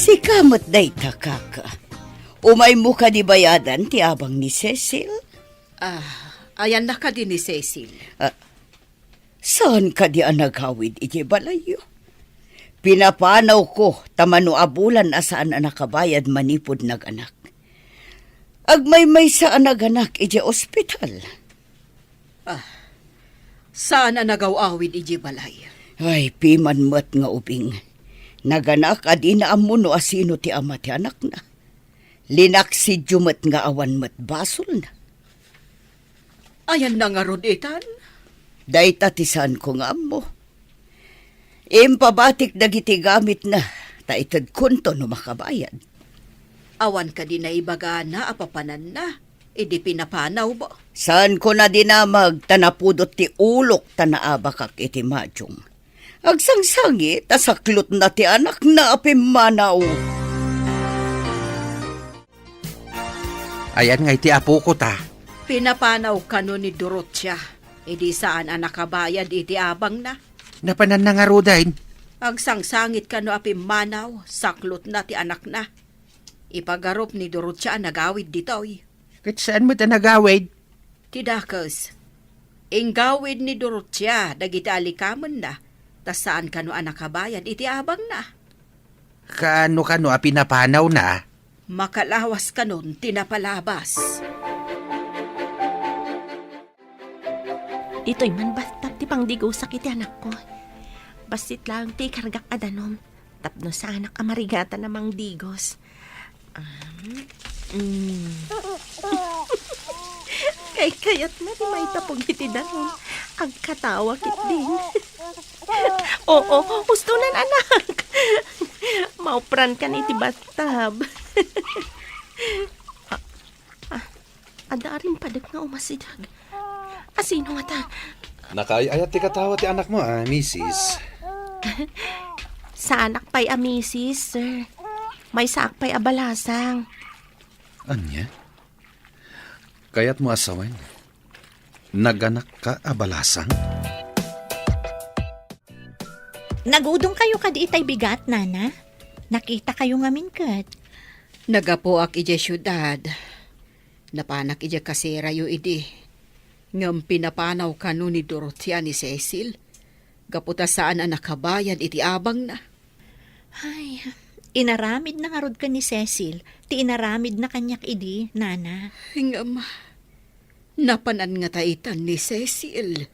Sika met dayta, kaka. Umaymo kadi bayadan ti abang ni Cecil? Ah, ayanna kadi ni Cecil? Ah, saan kadi a nagawid iti balayyo? Pinapanawko ta mano a bulan a saan a nakabayad manipud naganak. Agmaymaysa a naganak iti ospital. Ah, saan a nagaw-awid iti balay? Ay, piman met nga ubing. Naganak a dina ammo no asino ti ama ti anakna. Linaksidyo met nga awan met basolna. Ayanna ngarud itan? Dayta ti saanko nga ammo. Impabatik dagiti gamitna, ta itedkonto no makabayad. Awan kadi naibagana a papananna idi pinapanawmo? Saanko na dinamag ta napudot ti ulok ta naabakak iti madium. Agsangsangit a saklotna ti anakna a pimmanaw. Ayan nga iti apoko ta. Pinapanaw kano ni Dorotia, idi saan a nakabayad iti abangna. Napananna ngaruden. Agsangsangit kano a pimmanaw, saklotna ti anakna. Ipagarup ni Dorotia a nagawid ditoy. Ket saan met a nagawid? Ti dakes, inggawid ni Dorotia dagiti alikamenna, ta saan kano a nakabayad iti abangna. Kaano kano a pinapanawna? Makalawas kanon ti napalabas. Ditoy man bathtub ti pangdigosak iti anakko. Bassit laeng ti ikargak a danum tapno saanak a marigatan a mangdigos. Um, mm. Kaykayatna ti maitapog iti danum. Agkatawa ketdin. Oo, hustonan, anak. Mauprankan iti bathtub. Ah, ah, adda rimpadek nga umasideg. Asino ngata? Nakaay-ayat ti katawa ti anakmo a misis. Saanak pay a misis, sir. Maysaak pay a balasang. Ania? Kayatmo a sawen? Naganakka a balasang? Nagudongkayo kadi itay bigat, nana? Nakitakayo ngamin ket. Naggapuak idiay siudad. Napanak idiay kaserayo idi. Ngem pinapanaw kano ni Dorothea ni Cecil. Gapu ta saan a nakabayad iti abangna. Ay, inaramidna ngarud ken ni Cecil ti inaramidna kaniak idi, nana. Ngem, napanan ngata itan ni Cecil?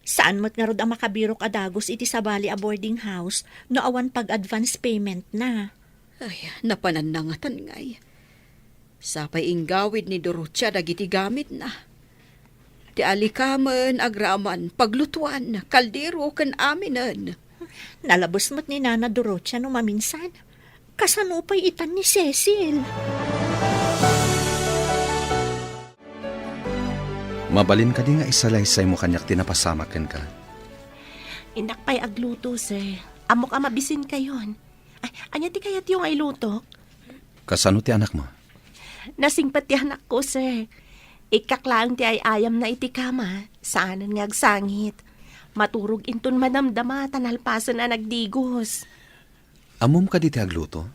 Saan met ngarud a makabirok a dagus iti sabali a boarding house no awan pag-advance payment na. Ay, napananna ngatan ngay. Sapay inggawid ni Dorothea dagiti gamitna. Ti alikamen, agraman, paglutuan, kaldero, ken aminen. Nalabes met ni Nana Dorothea no maminsan. Kasano pay itan ni Cecil? Mabalin kadi nga isalaysaymo kaniak ti napasamak kenka? Innak pay agluto, sir. Ammok a mabisinkayon. Ay, ania ti kayatyo nga ilutok? Kasano ti anakmo? Nasingpet ti anakko, sir. Ikkak laeng ti ay-ayamna iti kama. Saanen nga agsangit. Maturog inton madamdama ta nalpasen a nagdigos. Ammom kadi ti agluto?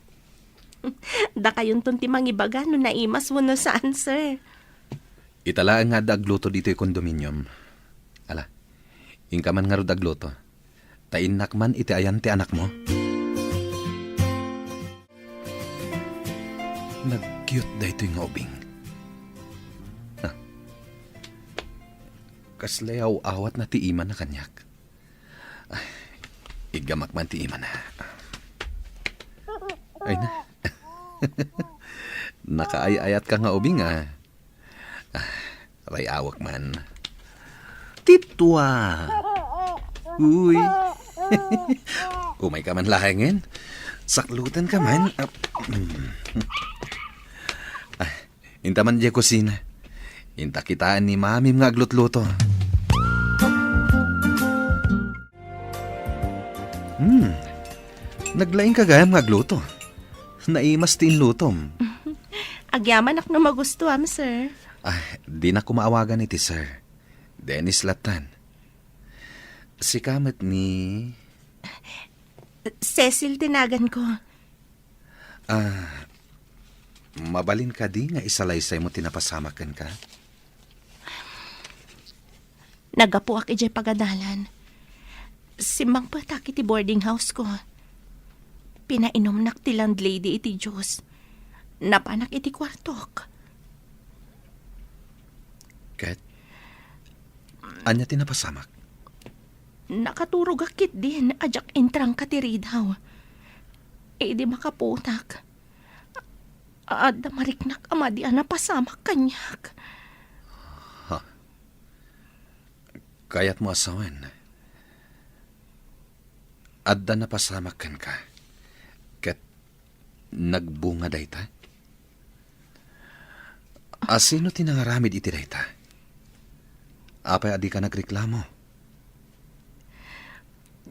Dakayonton ti mangibaga no naimas wenno saan, sir. Ita laeng nga adda agluto ditoy condominium. Ala, inka man ngarud agluto. Ta innak man iti ayan ti anakmo. Nag-cute daytoy nga ubing. Ah. Kasla aw-awatna ti imana kaniak. Ay, iggamak man ti imana. Ay na. Nakaay-ayatka nga ubing, ah. Ah, ray-awek man. Tiptua! Uy! Umayka man laengen. Saklutanka man. Ah, mm. Ah, inta man diay kusina. Inta kitaen ni Mamim nga aglutluto. Hmm. Naglaingka gayam nga agluto. Naimas ti inlutom. Agyamanak no magustuam, sir. Ah, dinak koma awagan iti sir. Dennis lattan. Sika met ni Cecil ti naganko. Ah, mabalin kadi nga isalaysaymo ti napasamak kenka? Naggapuak idiay pagadalan. Simmangpetak iti boarding house ko. Pinainumnak ti landlady iti juice. Napanak iti kuartok. Ket, ania ti napasamak? Nakaturogak ketdin a diak intrangka ti ridaw. Idi makaputak, adda mariknak a madi a napasamak kaniak. Ha? Kayatmo a sawen, adda napasamak kenka, ket nagbunga dayta? Asino ti nangaramid iti dayta? Apay a dika nagreklamo?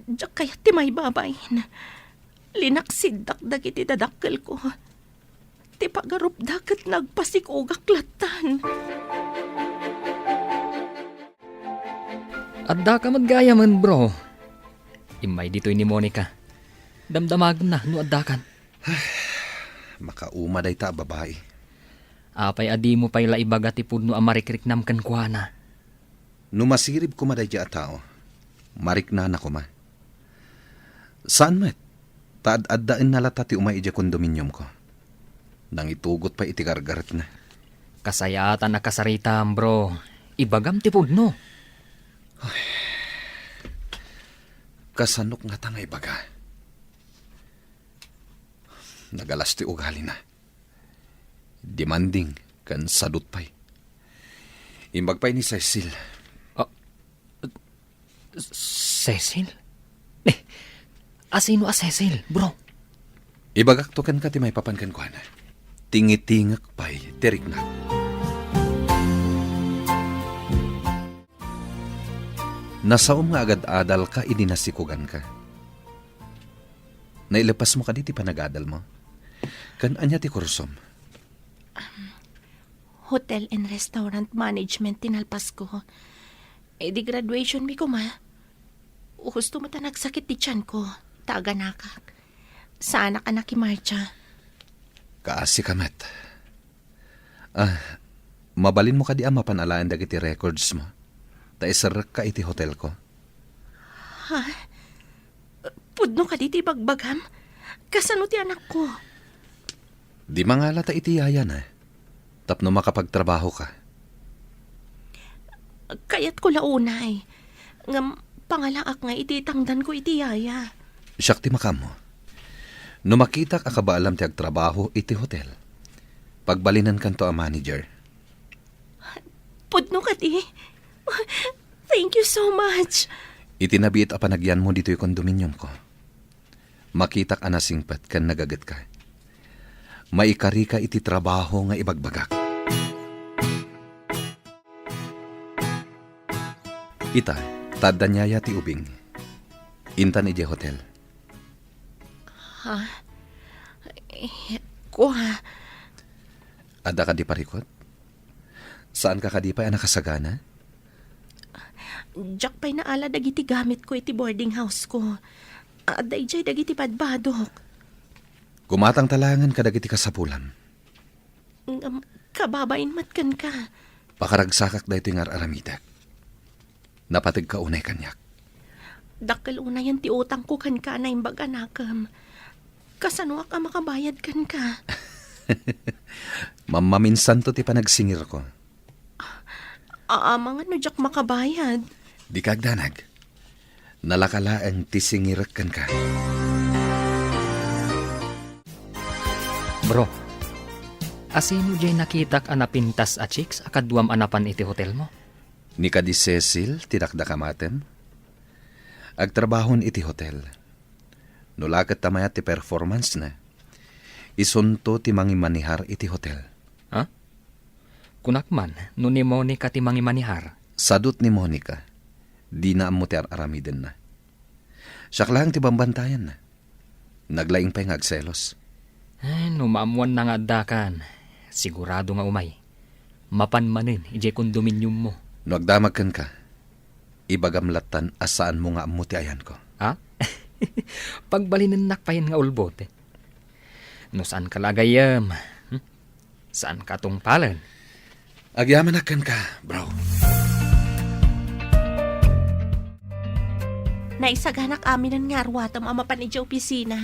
Diak kayat ti maibabain. Linaksiddak dagiti dadakkelko. Ti pagarupda ket nagpasikogak lattan. Addaka met gayamen, bro. Immay ditoy ni Monica. Damdamagenna no addakan. Makauma dayta a babai. Apay a dimo pay la ibaga ti pudno a marikriknam kenkuana? No masirib koma daydiay a tao, mariknana koma. Saan met, ta ad-addaenna latta ti umay idiay kondominiumko. Nangitugot pay iti gargaretna. Kasayaatan a kasaritam, bro. Ibagam ti pudno. Ay. Kasanok ngata nga ibaga? Nagalas ti ugalina. Demanding ken sadut pay. Imbag pay ni Cecil. Ah, Cecil? Eh, asino a Cecil, bro? Ibagakto kenka ti maipapan kenkuana. Tingitingek pay ti riknak. Nasaom nga agad-adalka idi nasikoganka. Nailepasmo kadi ti panagadalmo? Ken ania ti kursom? Um, Hotel and Restaurant Management ti nalpasko. Idi graduationmi koma, husto met a nagsakit ti tianko, ta aganakak. Saanak a nakimartsa. Kaasika met. Ah, mabalinmo kadi a mapan alaen dagiti records mo? Ta iserrekka iti hotelko. Ha? Pudno kadi ti ibagbagam? Kasano ti anakko? Di mangalata iti yayana, tapno makapagtrabahoka. Kayatko la unay. Ngem pangalaak nga iti itangdanko iti yaya. Siak ti makaammo. No makitak a kabaelam ti agtrabaho iti hotel, pagbalinenkanto a manager. Pudno kadi? Thank you so much. Iti nabiit a panagyanmo ditoy kondominiumko, makitak a nasingpet ken nagagetka. Maikarika iti trabaho nga ibagbagak. Ita, ta adda ni yaya ti ubing. Intan idiay hotel. Ha? Eh, kua. Adda kadi parikut? Saanka kadi pay a nakasagana? Diak pay naala dagiti gamitko iti boarding house-ko. Adda idiay dagiti badbadok. Gumatangta laengen kadagiti kasapulam. Ngem, kababain met kenka. Pakaragsakak daytoy nga ar-aramidek. Napategka unay kaniak. Dakkel unayen ti utangko kenka a naimbag a nakem. Kasanoak a makabayad kenka? Mammaminsanto ti panagsingirko. Amangan no diak makabayad. Dika agdanag. Nalaka laeng ti singirek kenka. Bro, asino diay nakitak a napintas a chicks a kaduam a napan iti hotelmo? Ni kadi Cecil ti dakdakamatem? Agtrabahon iti hotel. No la ket ta mayat ti performance-na, isunto ti mangimanihar iti hotel. Ha? Kunak man, no ni Monica ti mangimanihar? Sadut ni Monica, dina ammo ti ar-aramidenna. Siak laeng ti bambantayanna. Naglaing pay nga agselos. Ay, no maammuanna nga addakan, sigurado nga umay. Mapan manen idiay kondominiummo. No agdamag kenka, ibagam lattan a saanmo nga ammo ti ayanko. Ha? Pagbalinennak payen nga ulbod. No saanka la gayyem, hmm? Saanka tungpalen. Agyamanak kenka, bro. Naisaganak aminen nga arwatem a mapan idiay opisina.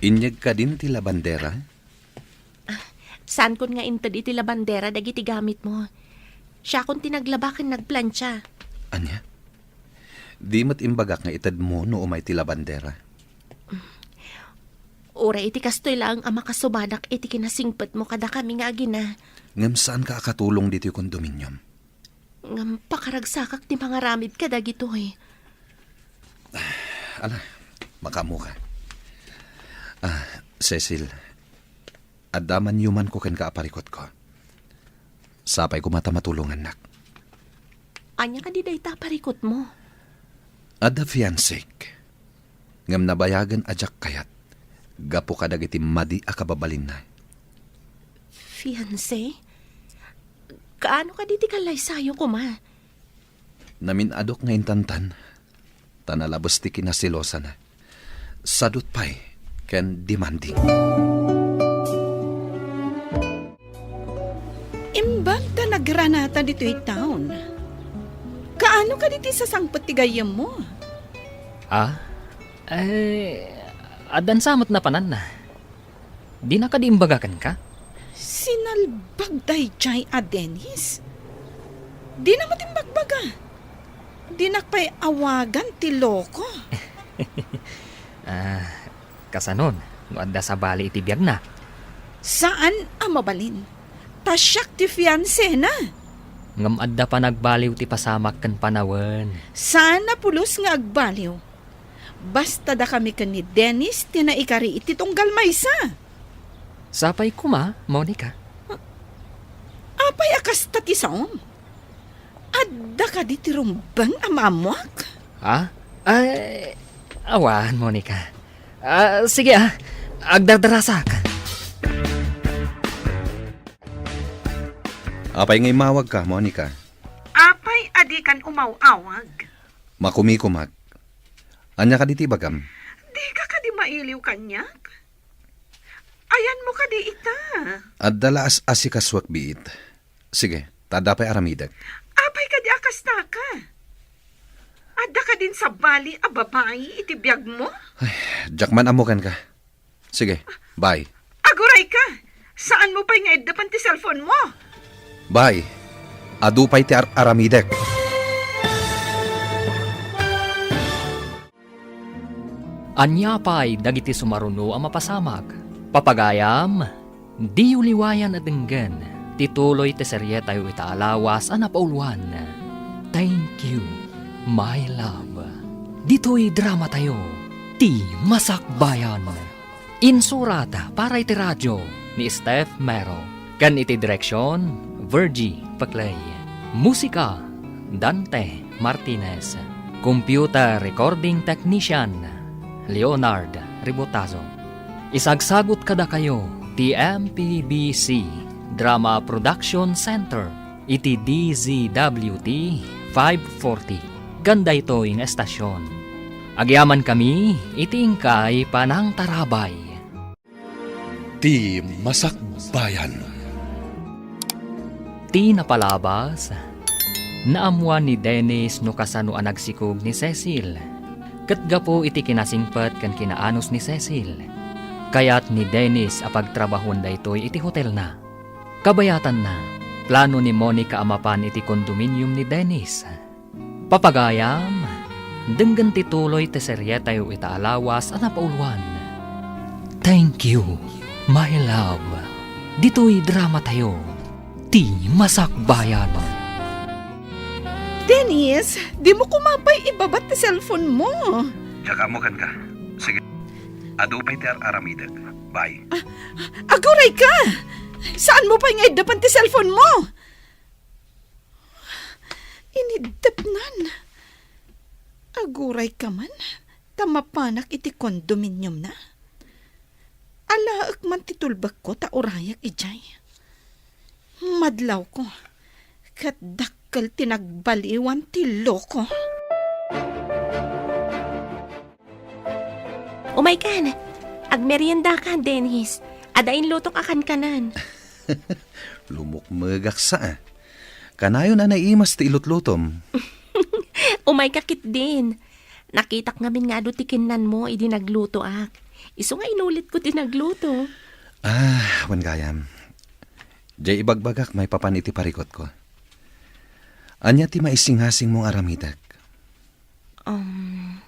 Inyeg kadin ti labandera? Saankon nga inted iti labandera dagiti gamitmo. Siakon ti naglaba ken nagplancha. Ania? Di met imbagak nga itedmo no umay ti labandera. Uray iti kastoy laeng a makasubadak iti kinasingpetmo kadakami nga agina. Ngem saanka a katulong ditoy kondominium? Ngem pakaragsakak ti mangaramid kadagitoy. Ala, makaammoka. Ah, Cecil, adda manyumanko kenka a parikutko. Sapay koma ta matulongannak. Ania kadi dayta a parikutmo? Adda fiancék. Ngem nabayagen a diak kayat gapu kadagiti madi a kababalinna. Fiancé? Kaano kadi ti kallaysayo koma? Namin-adok nga intantan, ta nalabes ti kinaselosana. Sadut pay ken demanding. Imbag ta nagranata ditoy town, kaano kadi ti sasangpet ti gayyemmo? Ah? Eh, addan sa met napananna. Dina kadi imbaga kenka? Sinalbag daydiay a Dennis. Dina met imbagbaga. Dinak pay awagan ti loko. Ah, kasanon, no adda sabali iti biagna? Saan a mabalin. Ta siak ti fiancéna. Ngem adda panagbaliw ti pasamak ken panawen. Saan a pulos nga agbaliw. Basta dakami ken ni Dennis ti naikari iti tunggal maysa. Sapay koma, Monica. Apay a kasta ti saom? Adda kadi ti rumbeng a maammoak? Ha? Ay, awan, Monica. Ah, sige, ah. Agdardarasak. Apay nga immawagka, Monica? Apay a dikan umaw-awag? Makumikumak. Ania kadi ti ibagam? Dika kadi mailiw kaniak? Ayanmo kadi ita? Adda la as-asikasuak biit. Sige, ta adda pay aramidek. Apay kadi a kastaka? Adda kadin sabali a babai iti biagmo? Ay, diak man ammo kenka. Sige, bye. Aguray ka! Saanmo pay nga iddepen ti cellphone mo? Bye. Adu pay ti ar-aramidek. Ania pay dagiti sumaruno a mapasamak? Papagayam, diyo liwayan a denggen ti tuloy ti serietayo ita a lawas a napauluan, Thank You, My Love. Ditoy dramatayo, Ti Masakbayan. Insurat para iti radio ni Steph Mero, ken iti direksion, Virgie Peclay. Musika, Dante Martinez. Computer recording technician, Leonard Ribotazo. Isagsagut kadakayo ti M P B C Drama Production Center iti D Z W T five forty, ken daytoy nga estasion. Agyamankami iti inkay panangtarabay. Ti Masakbayan. Ti napalabas, naammuan ni Dennis no kasano a nagsikog ni Cecil. Ket gapu iti kinasingpet ken kinaanus ni Cecil, kayat ni Dennis a pagtrabahoen daytoy iti hotelna. Kabayatanna, plano ni Monica a mapan iti kondominium ni Dennis. Papagayam, denggen ti tuloy ti serietayo ita a lawas a napauluan, Thank You, My Love. Ditoy dramatayo, Ti Masakbayan. Dennis, dimo koma pay ibabat ti cellphone mo. Diak ammo kenka. Sige. Adu pay ti ar-aramidek. Bye. Ah, aguray ka! Saanmo pay nga iddepen ti cellphone mo? Iniddepnan. Aguray ka man, ta mapanak iti kondominiumna. Alaek man ti tulbekko ta urayak idiay. Madlawko, ket dakkel ti nagbaliwan ti loko. Umaykan! Agmerienda ka, Dennis. Adda inlutok a kankanan. Lumukmegak sa, ah. Kanayon a naimas ti ilutlutom. Umay ka ketdin. Nakitak ngamin nga adu ti kinnanmo idi naglutoak. Isu nga inulitko ti nagluto. Ah, wen gayam. Jay ibagbagak maipapan iti parikutko. Ania ti maisingasingmo nga aramidek? Um,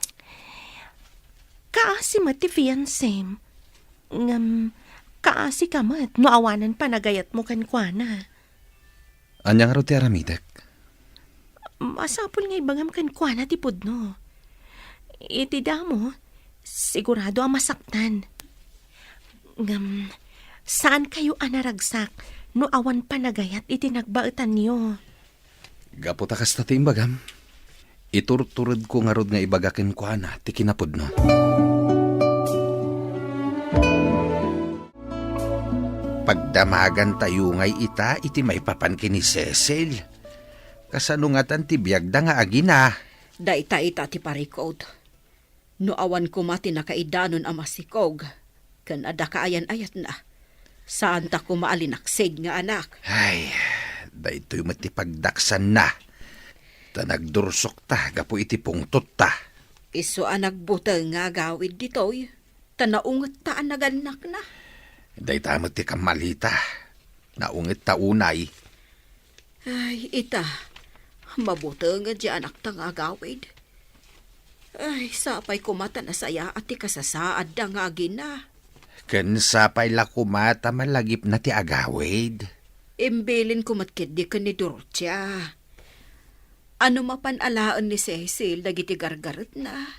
kaasi met ti fiancem. Ngem, kaasi ka met no awanen panagayatmo kenkuana. Ania ngarud ti aramidek? Masapul nga ibagam kenkuana ti pudno. Iti damo, sigurado a masaktan. Ngem, saan kayo a naragsak no awan panagayat iti nagbaetanyo. Gapu ta kasta ti imbagam, iturturedko ngarud nga ibaga kenkuana ti kinapudno. Pagdamagantayo ngay ita iti maipapan ken ni Cecil. Kasano ngatan ti biagda nga agina? Dayta ita ti parikut. No awan koma ti nakaidanon a masikog ken adda kaayan-ayatna, saanta koma a linaksid nga anak. Ay, daytoy met ti pagdaksanna. Ta nagdursokta gapu iti pungtotta. Isu a nagbuteng nga agawid ditoy, ta naungetta a nagannakna. Dayta met ti kammalita. Naungetta unay. Ay, ita, mabutengen ti anakta nga agawid. Ay, sapay koma ta nasayaat ti kasasaadda nga agina. Ken sapay la koma ta malagipna ti agawid. Imbilinko met ketdi ken ni Dorotia. Ano mapan alaen ni Cecil dagiti gargaretna,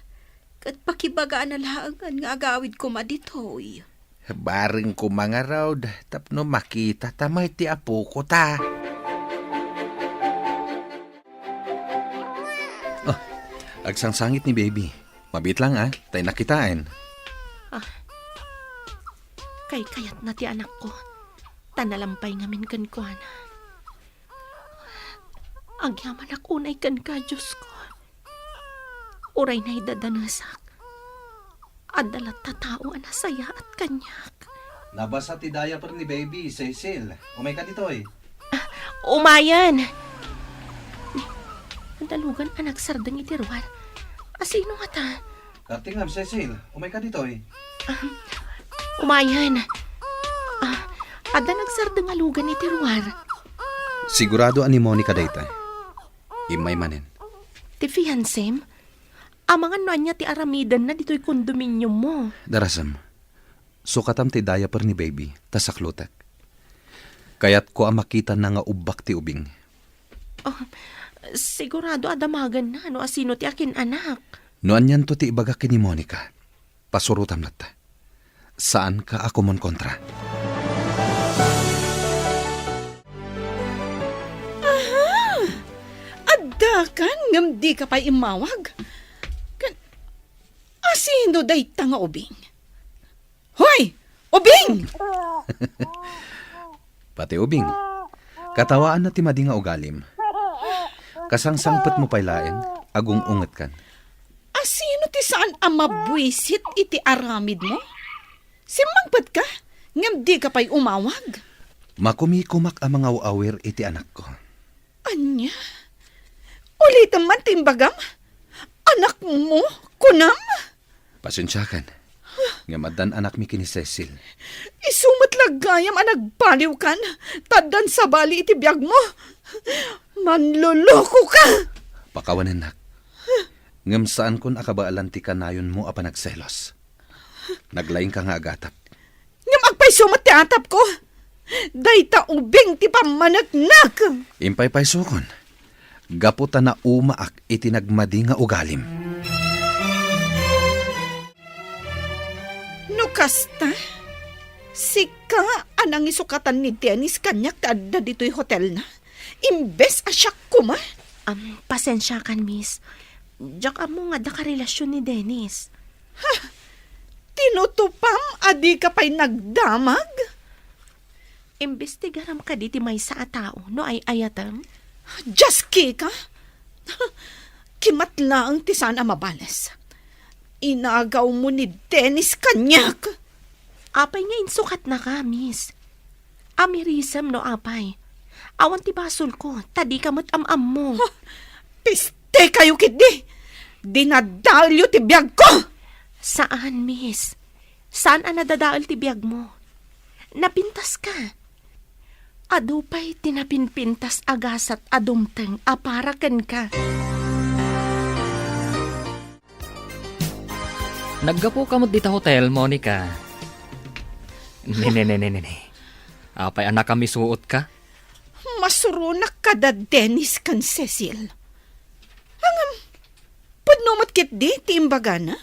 ket pakibagana laengen nga agawid koma ditoy. Bareng koma ngarud tapno makitata met ti apoko ta. Ah, agsangsangit ni baby. Mabiit lang, ah, ta innak kitaen. Ah, kaykayatna ti anakko, ta nalampay ngamin kenkuana. Agyamanak unay kenka, Diosko. Uray naidadanesak, adda latta tao a nasayaat kaniak. Nabasa ti diaper ni baby, Cecil. Umayka ditoy. Ah, umayen! Nadalugan a nagsardeng iti ruar. Asino ngata? Katingam, Cecil. Umayka ditoy. Ah, umayen. Ah, adda nagsardeng a lugan iti ruar. Sigurado a ni Monica dayta. Immay manen. Ti fiancem? Amangan no ania ti aramidenna ditoy kondominiummo. Darasem, sukatam ti diaper ni baby, ta saklutek. Kayatko a makitana nga ubbak ti ubing. Oh, sigurado a damagenna no asino ti akin-anak. No anianto ti ibagak ken ni Monica, pasurotam latta. Saanka a kumonkontra. Aha! Addakan ngem dika pay immawag? Ken, asino dayta nga ubing? Hoy! Ubing! Pati ubing, katawaanna ti madi nga ugalim. Kasangsangpetmo pay laeng, agung-ungetkan. Asino ti saan a mabuisit iti aramidmo? Simmangpetka, ngem dika pay umawag. Makumikomak a mangaw-awir iti anakko. Ania? Ulitem man ti imbagam? Anakmo, kunam? Pasensiakan. Ngem addan anakmi ken ni Cecil. Isu met la gayam a nagbaliwkan, ta addan sabali iti biagmo. Manlolokoka! Pakawanennak. Ngem saankon a kabaelan ti kanayonmo a panagselos. Naglaingka nga agatap. Ngem agpayso met ti atapko. Dayta ubing ti pammaneknek. Impaypaysokon, gapu ta naumaak iti nagmadi nga ugalim. No kasta, sika a nangisukatan ni Dennis kaniak ta adda ditoy hotelna? Imbes a siak koma? Am, pasensiakan, miss. Diak ammo nga adda karelasion ni Dennis. Ha? Tinutupam a dika pay nagdamag? Imbestigaram kadi ti maysa a tao no ay-ayatem? Dios, Kika! Kimat laeng ti saan a mabales. Inagawmo ni Dennis kaniak! Apay nga insukatnaka, miss? Amirisem no apay. Awan ti basolko, ta dika met am-ammo. Huh! Piste kayo ketdi! Dinadaelyo ti biagko! Saan, miss. Saan a nadadael ti biagmo. Napintaska. Adu pay ti napinpintas a gasat a dumteng a para kenka. Naggapuka met dita hotel, Monica. Ne, ne, ne, ne, ne, ne. Apay a nakamisuotka? Masuronak kada Dennis ken Cecil. Ngem, pudno met ketdi ti imbagana.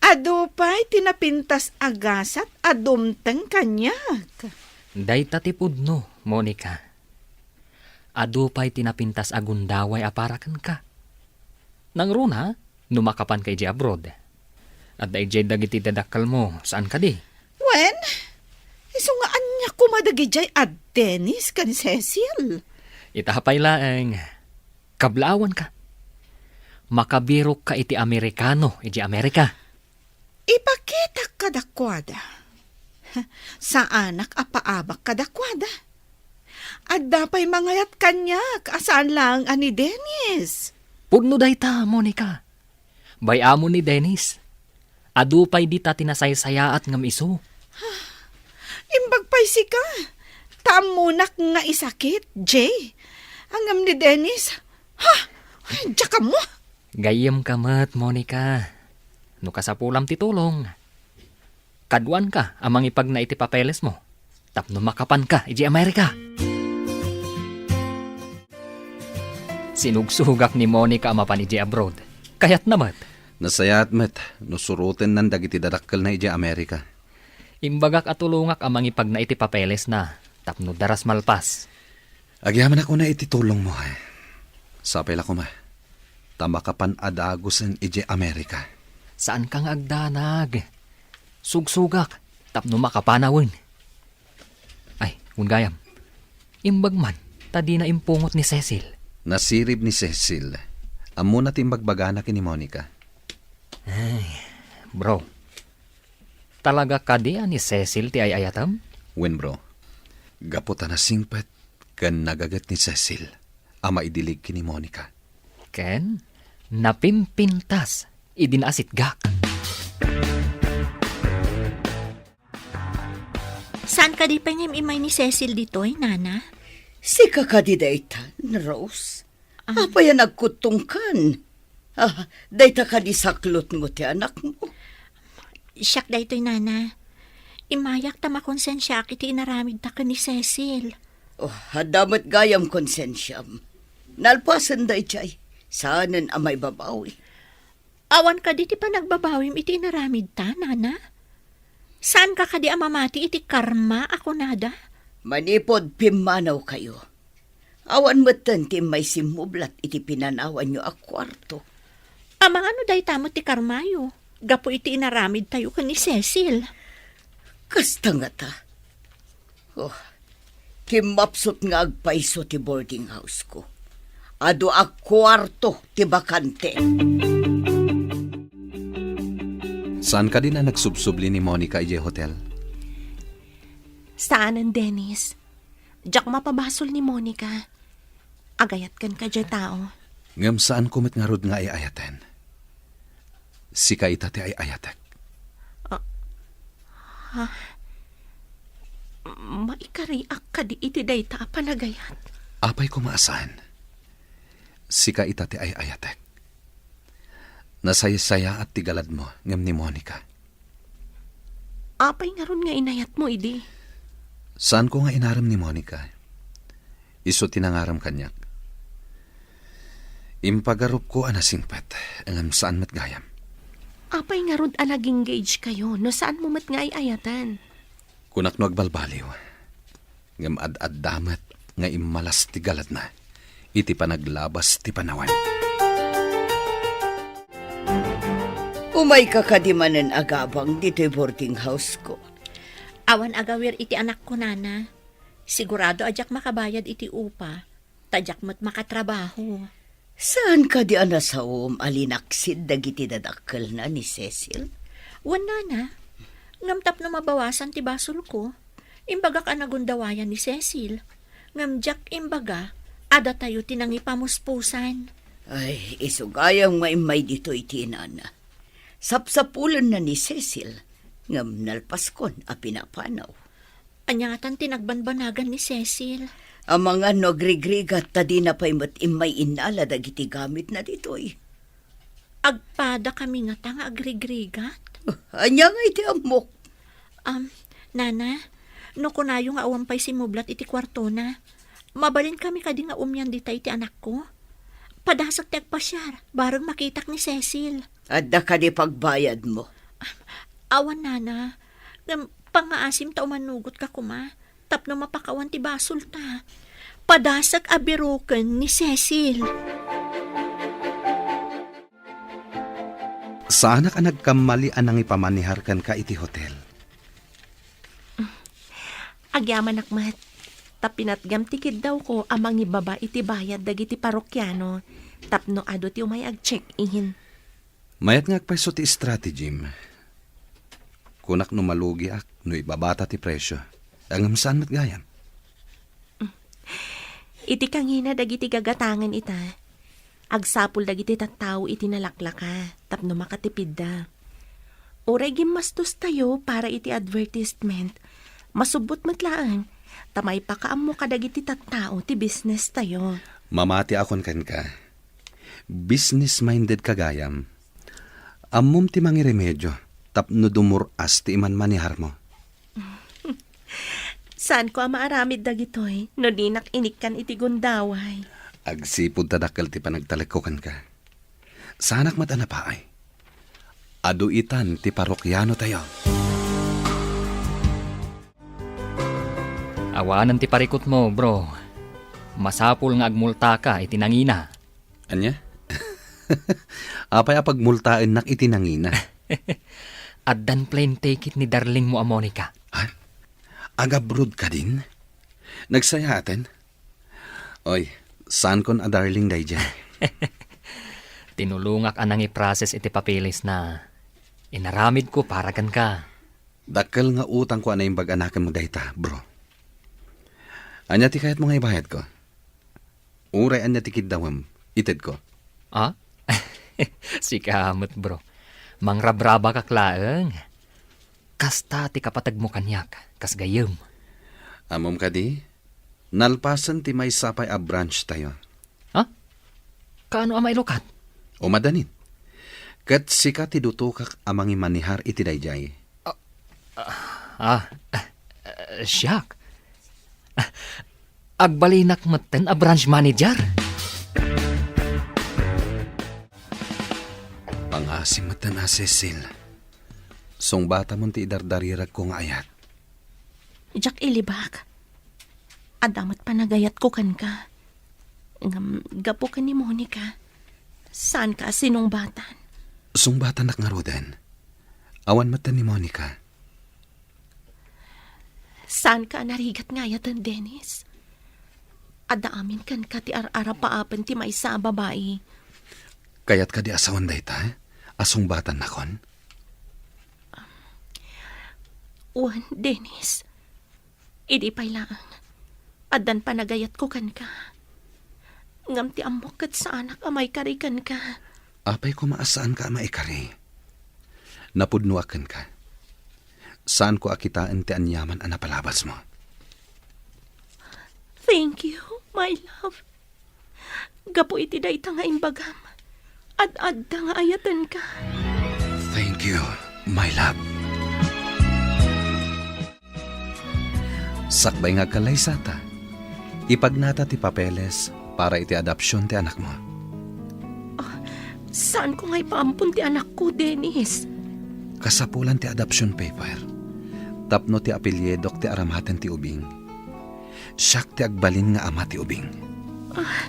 Adu pay ti napintas a gasat a dumteng kaniak. Dayta ti pudno, Monica. Adu pay ti napintas a gundaway a para kenka. Nangruna, no makapanka idiay abroad. Adda idiay dagiti dadakkelmo, saan kadi? Wen, isu nga ania koma dagidiay a Dennis ken Cecil? Ita pay laeng, kablaawanka. Makabirokka iti Amerikano idiay Amerika. Ipakitak kadakuada. Saanak a paabak kadakuada. Adda pay mangayat kaniak a saan laeng a ni Dennis. Pudno dayta, Monica. Bay-am ni Dennis. Adu pay dita ti nasaysayaat ngem isu. Imbag pay sika. Ta ammonak nga isakit, Jay. Ngem ni Dennis, ha? Diak ammo. Gayyemka met, Monica. No kasapulam ti tulong, kaduanka a mangipagna iti papelesmo tapno makapanka idiay Amerika. Sinugsugak ni Monica a mapan idiay abroad. Kayatna met. Nasayaat met no surotennan dagiti dadakkelna idiay Amerika. Imbagak a tulongak a mangipagna iti papelesna tapno daras malpas. Agyamanak unay iti tulongmo, eh. Sapay la koma, ta makapan a dagusen idiay Amerika. Saanka nga agdanag. Sugsugak tapno makapanawen. Ay, wen gayam. Imbag man, ta dina impungot ni Cecil. Nasirib ni Cecil. Ammona ti imbagbagana ken ni Monica. Ay, bro. Talaga kadi a ni Cecil ti ay-ayatem? Wen, bro. Gapu ta nasingpet ken nagaget ni Cecil a maidilig ken ni Monica. Ken napimpintas idi naasitgak. Saan kadi pay nga im-immay ni Cecil ditoy, Nana? Sika kadi daytan, Rose? Ah. Apay a nagkuttongkan? Ah, dayta kadi saklotmo ti anakmo? Siak daytoy, Nana. Immayak ta makonsensiaak iti inaramidta ken ni Cecil. Oh, adda met gayam konsensiam. Nalpasen daydiay. Saanen a maibabawi. Awan kadi ti panagbabawim iti inaramidta, Nana? Saanka kadi a mamati iti karma a kunada? Manipud pimmanawkayo, awan metten ti immay simmublat iti pinanawanyo a kuarto. Amangan no dayta met ti karmayo gapu iti inaramidtayo ken ni Cecil? Kasta ngata. Oh, kimmapsut nga agpayso ti boarding house ko. Adu a kuarto ti bakante. Saan kadi a nagsubsubli ni Monica idiay hotel? Saanen, Dennis. Diak mapabasol ni Monica. Agayat kenka diay tao. Ngem saanko met ngarud nga ay-ayaten. Sika ita ti ay-ayatek. Ah, ha? Maikariak kadi iti dayta a panagayat? Apay koma a saan. Sika ita ti ay-ayatek. Nasaysayaat ti galadmo ngem ni Monica. Apay ngarud nga inayatmo idi? Saanko nga inarem ni Monica. Isu ti nangarem kaniak. Impagarupko a nasingpet, ngem saan met gayam. Apay ngarud a nag-engage kayo no saanmo met nga ay-ayatan? Kunak no agbalbaliw. Ngem ad-adda met nga immalas ti galadna iti panaglabas ti panawen. Umayka kadi manen agabang ditoy boarding house ko. Awan agawir iti anakko, Nana. Sigurado a diak makabayad iti upa, ta diak met makatrabaho. Saan kadi a nasaom a linaksid dagiti dadakkelna ni Cecil? Wen, Nana. Ngem tapno mabawasan ti basolko, imbagak a nagundawayan ni Cecil. Ngem diak imbaga a datayo ti nangipamuspusan. Ay, isu gayam nga immay ditoy ti inana. Sapsapulenna ni Cecil, ngem nalpaskon a pinapanaw. Ania ngatan ti nagbanbanagan ni Cecil? Amangan no agrigrigat ta dina pay met immay innala dagiti gamitna ditoy. Agpadakami ngata nga agrigrigat? Ania nga iti ammok? Um, Nana, no kunayo nga awan pay simmublat iti kuartona, mabalinkami kadi nga umian dita iti anakko? Padasek ti agpasiar, bareng makitak ni Cecil. Adda kadi pagbayadmo? Awan, Nana. Ngem pangngaasim ta umanugotka koma tapno mapakawan ti basolta. Padasek a biroken ni Cecil. Saanak a nagkammali a nangipamanihar kenka iti hotel. Agyamanak met, ta pinatgam ti kiddawko a mangibaba iti bayad dagiti parokiano tapno adu ti umay ag-check-in. Mayat nga agpayso ti strategyem. Kunak no malugiak no ibabata ti presio. Ngem saan met gayam? Iti kangina dagiti gagatangen ita, agsapul dagiti tattao iti nalaklaka tapno makatipidda. Uray gimmastostayo para iti advertisement, masubbot met laeng ta maipakaammo kadagiti tattao ti business tayo. Mamatiakon kenka. Business-minded ka gayam. Ammom ti mangiremedio tapno dumur-as ti imanmaniharmo. Saanko a maaramid dagitoy no dinak inikkan iti gundaway. Agsipud ta dakkel ti panagtalekko kenka. Saanak met a napaay. Adu itan ti parokianotayo. Awanen ti parikutmo, bro. Masapul nga agmultaka iti nangina. Ania? Apay a pagmultaennak iti nangina? Addan plane ticket ni darling mo a Monica. Ha? Agabroad kadin? Nagsayaaten? Oy, saankon a darling daydiay. Tinulongak a nangiprocess iti papeles na. Inaramidko para kenka. Dakkel nga utangko a naimbag a nakem dayta, bro. Ania ti kayatmo nga ibayadko? Uray ania ti kiddawem, itedko. Ah? Sika met, bro. Mangrabrabakak laeng. Kasta ti kapategmo kaniak, kas gayyem. Ammom kadi, nalpasen ti maysa pay a branch tayo. Ha? Kaano a mailukat? O madanin. Ket sika ti dutokak a mangimanihar iti daydiay. Ah, ah, ah, siak. Ah, agbalinak metten a branch manager. Pangasim metten a Cecil. Sungbatamon ti idardariragko nga ayat. Diak ilibak. Adda met panagayatko kenka. Ngem gapu ken ni Monica, saanka a sinungbatan. Sungbatannak ngaruden. Awan metten ni Monica. Saanka a narigat nga ayaten, Dennis. Adda amin kenka ti ar-arapaapen ti maysa a babai. Kayatka di a sawen dayta, a sungbatannakon? Wen, Dennis. Idi pay laeng, addan panagayatko kenka. Ngem ti ammok ket saanak a maikari kenka. Apay koma a saanka a maikari? Napudnoak kenka. Saanko a kitaen ti aniaman a napalabasmo. Thank you, my love. Gapu iti dayta nga imbagam, ad-adda nga ayatenka. Thank you, my love. Sakbay nga agkallaysata, ipagnata ti papeles para iti adoption ti anakmo. Ah, saanko nga ipaampon ti anakko, Dennis? Kasapulan ti adoption paper tapno ti apelyidok ti aramaten ti ubing. Siak ti agbalin nga ama ti ubing. Ah,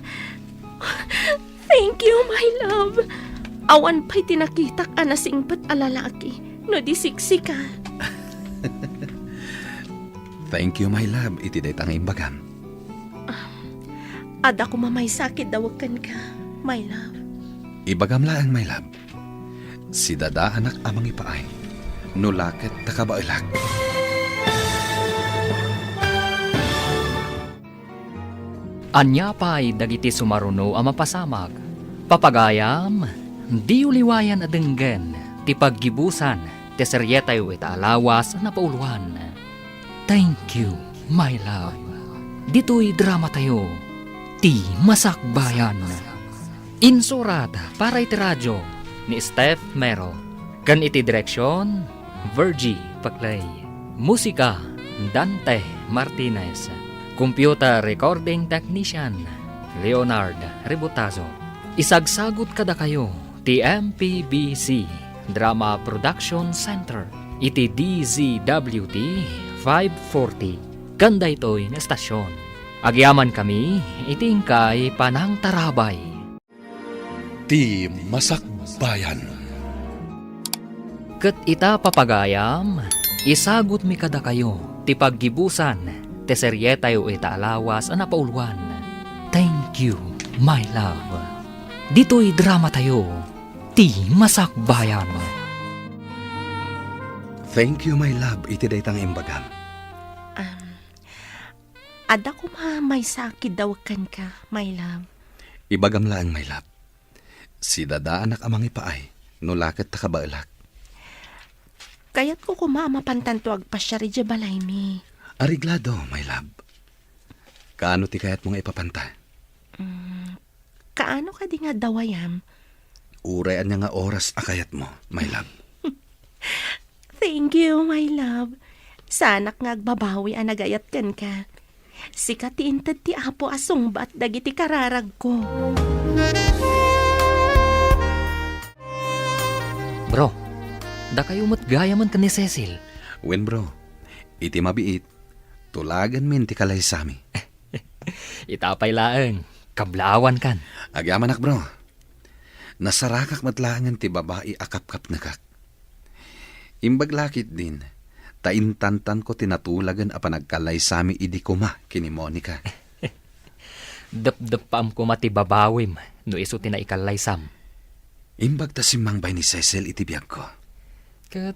thank you, my love. Awan pay ti nakitak a nasingpet a lalaki no di siksika. Thank you, my love, iti dayta nga imbagam. Adda koma maysa a kiddawek kenka, my love. Ibagam laeng, my love. Sidadaanak a mangipaay. no la ket ta kabaelak. Ania pay dagiti sumaruno a mapasamak? Papagayam, diyo liwayan a denggen ti paggibusan ti serietayo ita a lawas a napauluan. Thank You, My Love. Ditoy dramatayo, Ti Masakbayan. Insurat para iti radyo ni Steph Mero, ken iti direksion, Virgie Paclay. Musika, Dante Martinez. Computer recording technician, Leonard Rebotazo. Isagsagut kadakayo ti M P B C Drama Production Center iti D Z W T five forty, ken daytoy nga estasion. Agyamankami iti inkay panangtarabay. Ti Masakbayan. Ket ita, papagayam, isagutmi kadakayo ti paggibusan ti serietayo ita a lawas a napauluan, Thank You, My Love. Ditoy dramatayo, Ti Masakbayan. Thank you, my love, iti dayta nga imbagam. Um, adda koma maysa a kiddaw kenka, my love. Ibagam laeng, my love. Sidadaanak a mangipaay, no la ket ta kabaelak. Kayatko koma a mapantanto agpasiar idiay balaymi. Areglado, my love. Kaano ti kayatmo nga ipapanta? Mm, kaano kadi nga dawayam? Uray ania nga oras a kayatmo, my love. Thank you, my love. Saanak nga agbabawi a nagayat kenka. Sika ti inted ti Apo a sungbat dagiti kararagko. Bro, dakayo met gayamen ken ni Cecil. Wen, bro. Iti mabiit, tulaganmin ti kalaysami. Ita pay laeng, kablaawankan. Agyamanak, bro. Nasarakak met laengen ti babai a kapkapnekak. Imbag la ketdin, ta intantanko ti natulagen a panagkalaysami idi koma ken ni Monica. Depdeppaam koma ti babawim no isu ti naikalaysam. Imbag ta simmangbay ni Cecil iti biagko. Ket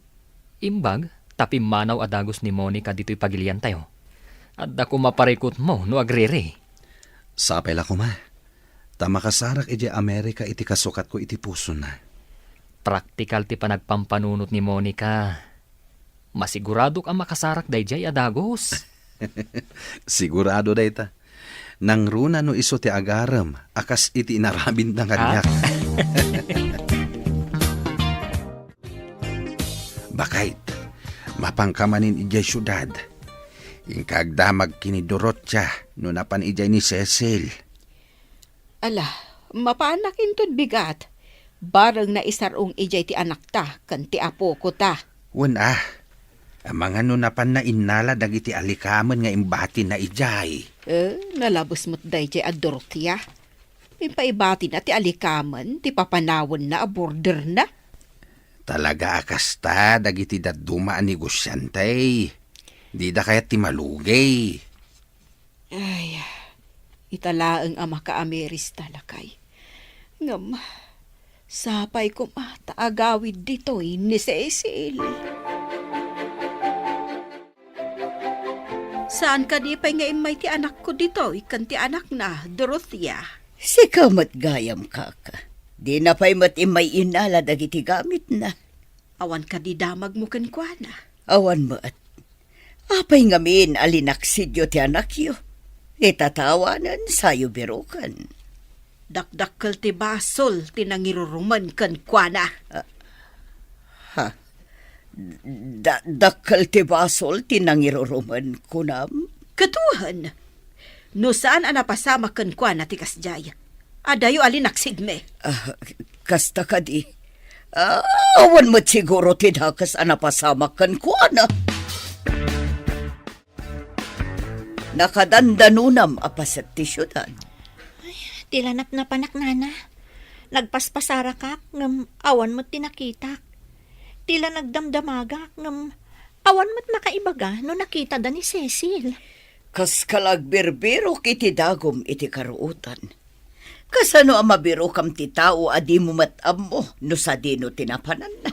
imbag ta pimmanaw a dagus ni Monica ditoy pagiliantayo. Adda koma parikutmo no agriri. Sapay la koma, ta makasarak idiay Amerika iti kasukatko iti pusona. Praktikal ti panagpampanunot ni Monica. Masiguradok a makasarak daydiay a dagus. Sigurado dayta. Nangruna no isu ti agarem a kas iti inaramidna kaniak. Bakayt, mapanka manen idiay siudad. Inka agdamag ken ni Dorothea no napan idiay ni Cecil. Ala, mapanak inton bigat. Bareng naisar-ong idiay ti anakta ken ti apokota. Wen a, amangan no napanna innala dagiti alikamen nga imbatinna idiay. Eh, nalabes met daydiay a Dorothea. Impaibatina ti alikamen ti papanawenna a borderna. Talaga a kasta dagiti dadduma a negosiante. Dida kayat ti malugay. Ay, ita laeng a makaamiris ta, lakay. Ngem, sapay koma ta agawid ditoy ni Cecil. Saan kadi pay nga immay ti anakko ditoy ken ti anakna, Dorothea? Sika met gayam, kaka. Dina pay met immay innala dagiti gamitna. Awan kadi damagmo kenkuana? Awan met. Apay ngamin a linaksidyo ti anakyo? Itatawanen, sayo biroken. Dakdakkel ti basol ti nangirurumen kenkuana. Ah, ha? Da-, dakkel ti basol ti nangirurumen, kunam? Ket wen, no saan a napasamak kenkuana ti kasdiay, adayo a linaksidmi. Ah, kasta kadi. Ah, awan met siguro ti dakes a napasamak kenkuana. Nakadandanonam a paset ti siudad. Ay, ti la napnapanak, nana. Nagpaspasarakak, ngem awan met ti nakitak. Ti la nagdamdamagak, ngem awan met makaibaga no nakitada ni Cecil. Kaska la agbirbirok iti dagum iti karuotan. Kasano a mabirokam ti tao a dimo met ammo no sadino ti napananna?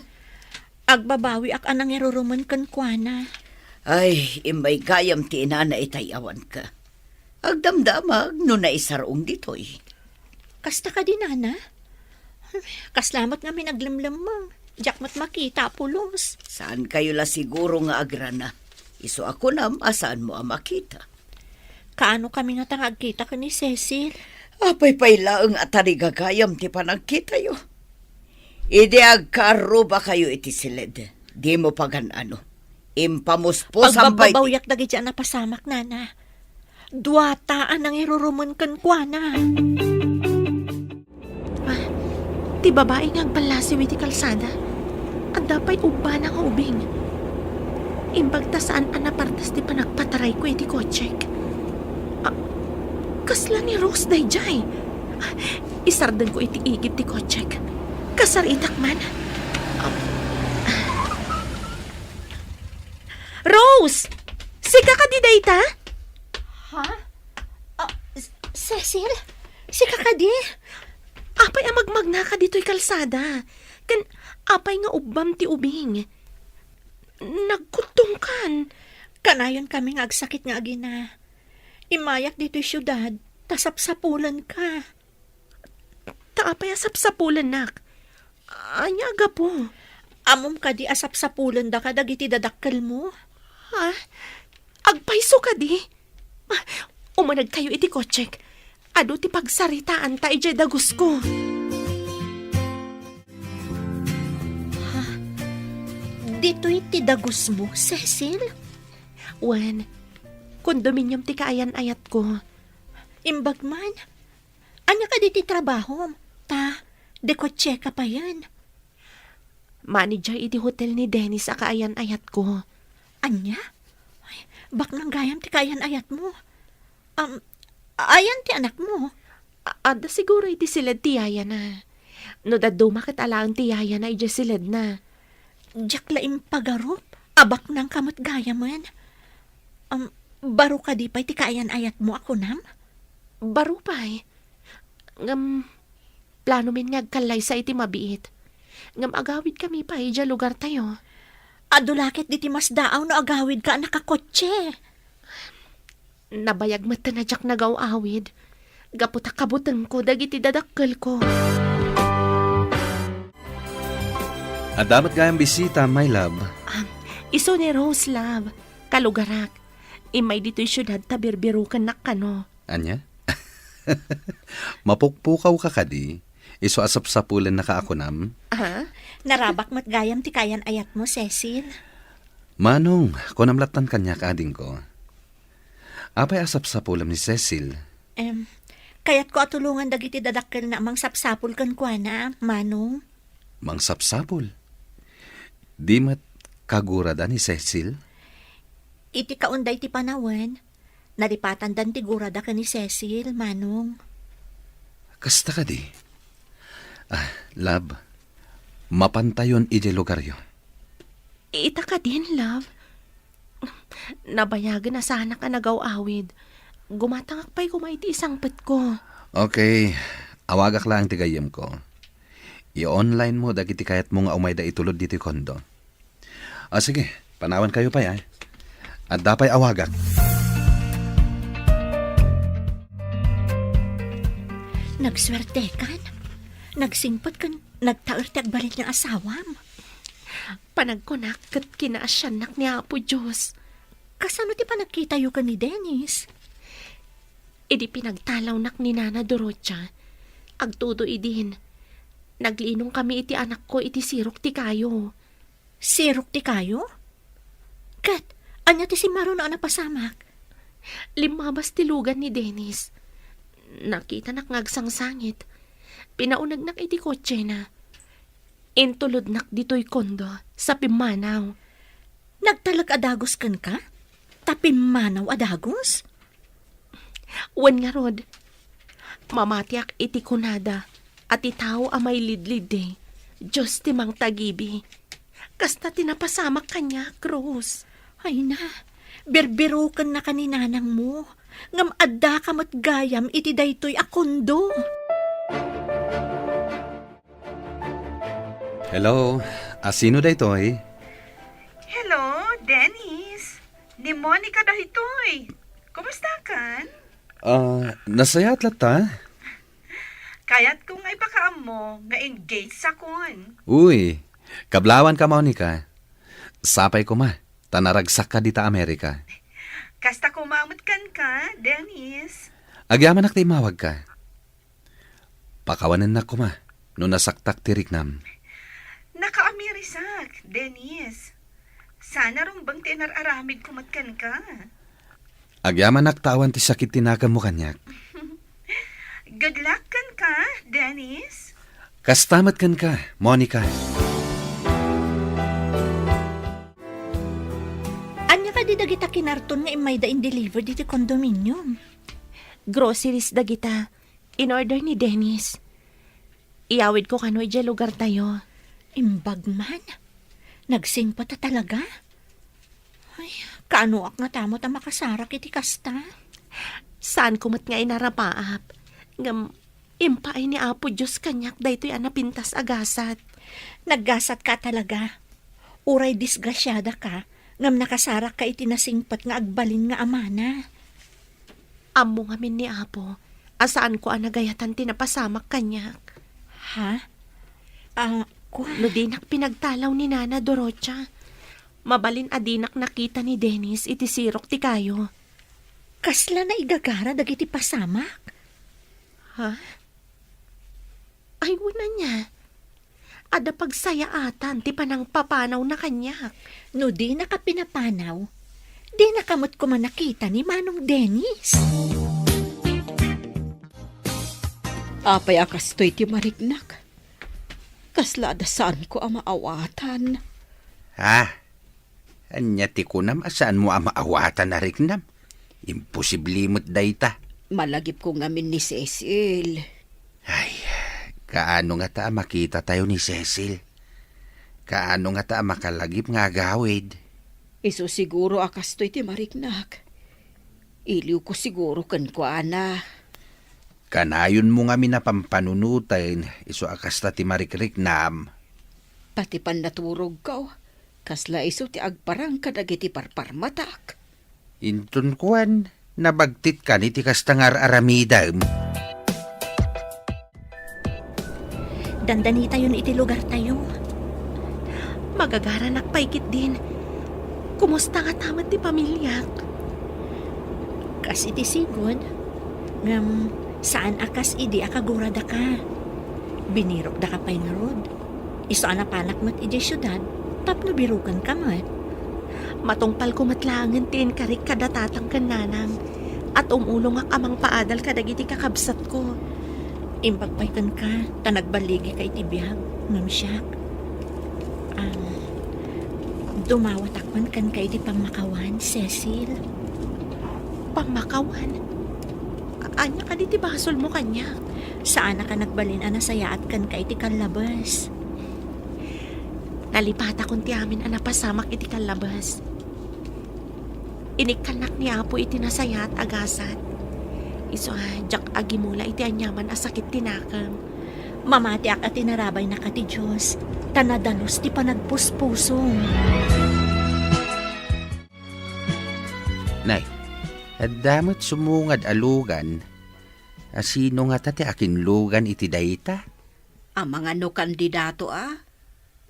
Agbabawiak a nangirurumen kenkuana. Ay, immay gayam ti inana itay awanka. Agdamdamag no naisarong ditoy. Kasta kadi, nana? Kasla met ngamin aglemlemmeng. Diak met makita a pulos. Saan kayo la siguro nga agrana? Isu a kunam a saan mo a makita. Kaano kami ngata nga agkita ken ni Cecil? Apay pay laeng a tarigagayam ti panagkitayo. Idi agkaarruba kayo iti siled, di mo pagan-ano. Impamuspusan pay ti Pagbabbabawiak dagiti a napasamak, nana. Duata a nangirurumen kenkuana. Ah, ti babai nga agballasiw iti kalsada, adda pay ubbana nga ubing. Imbag ta saan a napartas ti panagpatarayko iti kotsek. Ah, kasla ni Rose daydiay. Ah, isardengko iti igid ti kotsek. Kasaritak man. Ah, Rose! Sika kadi dayta? Ha? Ah, S-, Cecil? Sika kadi? Apay a magmagnaka ditoy kalsada? Ken apay nga ubbam ti ubing? Nagkuttongkan. Kanayon kami nga agsakit nga agina. Immayak ditoy siudad, ta sapsapulenka. Ta apay a sapsapulennak? Ania a gapu? Ammom kadi a sapsapulendaka dagiti dadakkelmo? Ha? Agpayso kadi? Ah, umanegkayo iti kotsek. Adu ti pagsaritaanta idiay dagusko. Ha? Ditoy ti dagusmo, Cecil? Wen, kondominium ti kaayan-ayatko. Imbag man? Ania kadi ti trabahom? Ta, dekotseka payen. Manager iti hotel ni Dennis a kaayan-ayatko. Ania? Ay, baknang gayam ti kaayan-ayatmo. Um, ayan ti anakmo? A-, adda siguro iti siled ti yayana. No dadduma ket alaen ti yayana idiay siledna. Diak la impagarup a baknangka met gayamen. Um, baro kadi pay ti kaayan-ayatmo a kunam? Baro pay. Ngem, planomin nga agkallaysa iti mabiit. Ngem agawidkami pay idiay lugartayo. Adu la ket diti masdaaw no agawidka a nakakotse. Nabayag met a diak nagaw-awid. Gapu ta kabutengko dagiti dadakkelko. Adda met gayam bisita, my love. Ah, isu ni Rose, love. Kalugarak. Immay ditoy siudad ta birbirukennak kano. Ania? Mapukpukawka kadi? Isu a sapsapulennaka a kunam? Ah? Narabak met gayam ti kaayan-ayatmo, Cecil. Manong, kunam lattan kaniak, adingko. Apay a sapsapulem ni Cecil? Em, kayatko a tulongan dagiti dadakkelna a mangsapsapul kenkuana, Manong. Mangsapsapul? Di met kagurada ni Cecil? Iti kaunday ti panawen, nalipatandan ti gurada ken ni Cecil, Manong. Kasta kadi? Ah, love, mapantayon idiay lugaryo. Ita kadin, love? Nabayagen a saanak a nagaw-awid. Gumatangak pay koma iti isangpetko. Okay, awagak laeng ti gayyemko. I-online mo dagiti kayatmo nga umayda itulod ditoy kondo. Ah, sige, panawankayo pay, ay. Adda pay awagak. Nagsuertekan. Nagsingpet ken nagtaer ti agbalin nga asawam. Panagkunak ket kinaasiannak ni Apo Dios. Kasano ti panagkitayo ken ni Dennis? Idi pinagtalawnak ni Nana Dorotia, agtudo idin. Naglinong kami iti anakko iti sirok ti kayo. Sirok ti kayo? Ket, ania ti simmaruno a napasamak? Limmabas ti lugan ni Dennis. Nakitanak nga agsangsangit. Pinaunegnak iti kotsena. Intulodnak ditoy kondo sa pimmanaw. Nagtalek a dagus kenka? Ta pimmanaw a dagus? Wen ngarud, mamatiak iti kunada a ti tao a mailidliddi, Dios ti mangtagibi. Kasta ti napasamak kaniak, Rose. Ay na, birbirokennaka ni nanangmo, ngem addaka met gayam iti daytoy a kondo. Hello, A, sino daytoy? Hello, Dennis. Ni Monica daytoy. Kumustakan? Ah, nasayaat latta? Kayatko nga ipakaammo nga engaged akon. Uy, kablawanka, Monica. Sapay koma, ta naragsakka dita Amerika. Kasta koma met kenka, Dennis. Agyamanak ta immawagka. Pakawanennak koma no nasaktak ti riknam. Nakaamirisak, Dennis. Sana rumbeng ti inar-aramidko met kenka. Agyamanak ta awan ti sakit ti nakemmo kaniak. Good luck kenka, Dennis. Kasta met kenka, Monica. Ania kadi dagita kinarton nga immayda in-deliver diti condominium? Groceries dagita. In-order ni Dennis. Iyawidko kano idiay lugartayo. Imbag man. Nagsingpet a talaga. Ay, kaanoak ngata met a makasarak iti kasta? Saanko met nga inarapaap. Ngem, impaay ni Apo Dios kaniak daytoy a napintas a gasat. Naggasatka a talaga. Uray disgrasiadaka, ngem nakasarakka iti nasingpet nga agbalin nga amana. Ammo ngamin ni Apo a saanko a nagayatan ti napasamak kaniak. Ha? Ah, kua? No dinak pinagtalaw ni Nana Dorocha, mabalin a dinak nakita ni Dennis iti sirok ti kayo. Kasla naigagara dagiti pasamak? Ha? Ay, wen ania. Adda pagsayaatan ti panangpapanawna kaniak. No dinaka pinapanaw, dinaka met koma nakita ni Manong Dennis. Apay a kastoy ti mariknak? Kasla adda saanko a maawatan. Ah, Ania ti kunam a saanmo a maawatan a riknam? Imposible met dayta. Malagipko ngamin ni Cecil. Ay, kaano ngata a makitatayo ni Cecil? Kaano ngata a makalagip nga agawid? Isu siguro a kastoy ti mariknak. Iliwko siguro kenkuana. Kanayonmo ngamin a pampanunoten, isu a kasta ti marikriknam. Pati pannaturogko, kasla isu ti agparang kadagiti parparmatak. Inton kuan, nabagtitka iti kasta nga ar-aramidem. Dandanitayon iti lugartayo. Magagaranak pay ketdin. Kumusta ngata met ti pamiliak? Kas iti sigud, ngem saan a kas idi a kaguradaka. Binirokdaka pay ngarud. Isu a napanak met idiay siudad tapno birokenka met. Matungpalko met laengen ti inkarik kada tatang ken nanang, a tumulongak a mangpaadal kadagiti kakabsatko. Imbag pay kenka, ta nagballigika iti biag, ngem siak, am, dumawatak man kenka iti pammakawan, Cecil. Pammakawan? A-, ania kadi ti basolmo kaniak? Saanak a nagbalin a nasayaat kenka iti kallabes. Nalipatakon ti amin a napasamak iti kallabes. Inikkannak ni Apo iti nasayaat a gasat. Isu a diak agimula iti aniaman a sakit ti nakem. Mamatiak a tinarabaynaka ti Dios, ta nadalus ti panagpuspusom. Nay, adda met sumungad a lugan. A sino ngata ti akinlugan iti dayta? Amangan no kandidato a,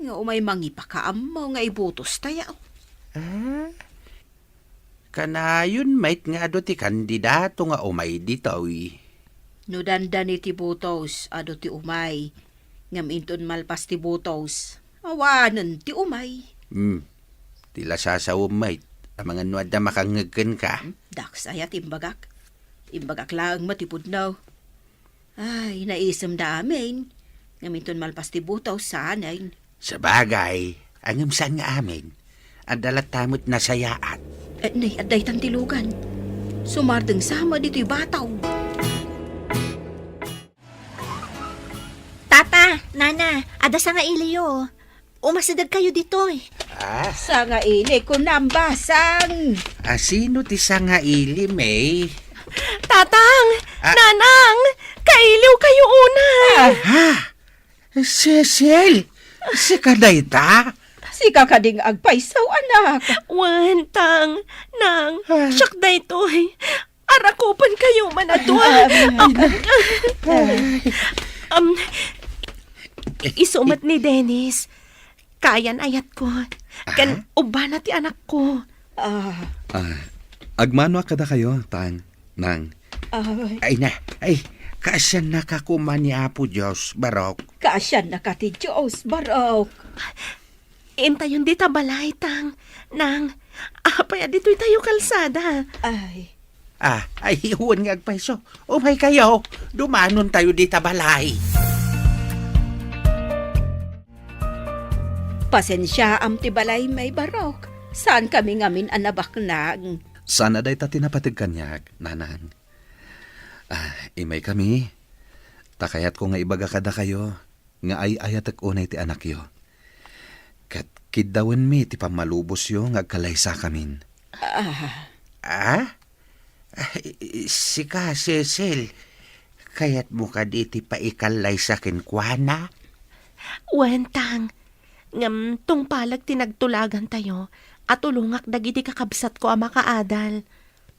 nga umay mangipakaammo nga ibutostayo. Ah? Kanayon met nga adu ti kandidato nga umay ditoy. No dandani ti butos, adu ti umay. Ngem inton malpas ti butos, awanen ti umay. Hmm. Ti lasasawem met, amangan no adda makangngeg kenka. Hmm? Dakes aya ti imbagak. Imbagak laeng met ti pudno. Ay, naisemda amin. Ngem inton malpas ti butos, saanen. Sabagay, ngem saan nga amin. Adda latta met nasayaat. Eh, nay, adda itan ti lugan. Sumardeng sama ditoy bataw. Tata, Nana, adda sangailiyo. Umasidegkayo ditoy. Ah? Sangaili, kunam, basang. A sino ti sangaili, May? Tatang! Ah. Nanang! Kailiwkayo unay! Ah. Ha? Cecil! Sika dayta? Sika kadi nga agpayso, anak? Wen, Tang, Nang, Ah. Siak daytoy. Arakupankayo man a dua. Um, um, isu met ni Dennis. Kayan ayatko. Ken Ah? ubbana ti anakko. Ah. Ah, agmanoak kadakayo, Tang, Nang. Ay. Ay na, ay, kaasiannaka koma ni Apo Dios, Barok. Kaasiannaka ti Dios, Barok. Intayon dita balay, Tang, Nang. Apay a ditoy tayo kalsada? Ay. Ah, ay, wen nga agpayso. Umaykayo, dumanon tayo dita balay. Pasensiaam ti balay, May Barok. Saan kami ngamin a nabaknang. Saan a dayta ti napateg kaniak, Nanang. Ah, imaykami. Ta kayatko nga ibaga kadakayo nga ay-ayatek unay ti anakyo. Ket kiddawenmi ti pammalubosyo nga agkallaysakamin. Ah. Ah? Ay, sika, Cecil, kayatmo kadi ti paikallaysa kenkuana? Wen, Tang, ngem tungpaleg ti nagtulagantayo a tulongak dagiti kakabsatko a makaadal.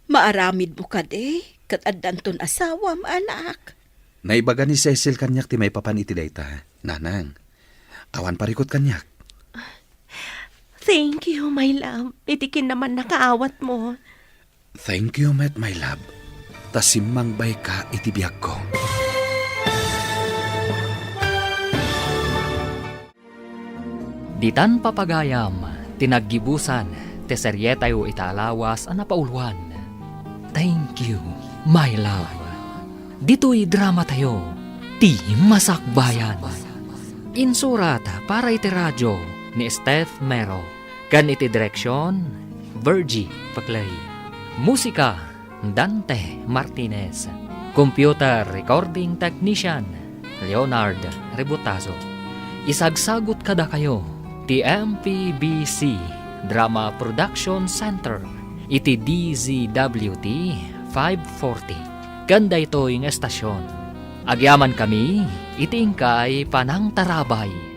Maaramidmo kadi, ket addanton asawam, anak. Naibaga ni Cecil kaniak ti maipapan iti dayta, Nanang. Awan parikut kaniak. Thank you, my love, iti kinamannakaawatmo. Thank you met, my love, ta simmangbayka iti biagko. Ditan papagayam ti naggibusan ti serietayo ita a lawas a napauluan, Thank You, My Love. Ditoy dramatayo, Ti Masakbayan. Insurat para iti radio ni Steph Mero, ken iti direksion, Virgie Paclay. Musika, Dante Martinez. Computer Recording Technician, Leonard Rebutazo. Isagsagut kadakayo ti M P B C Drama Production Center iti D Z W T five forty. Ken daytoy nga estasion, agyamankami iti inkay panangtarabay.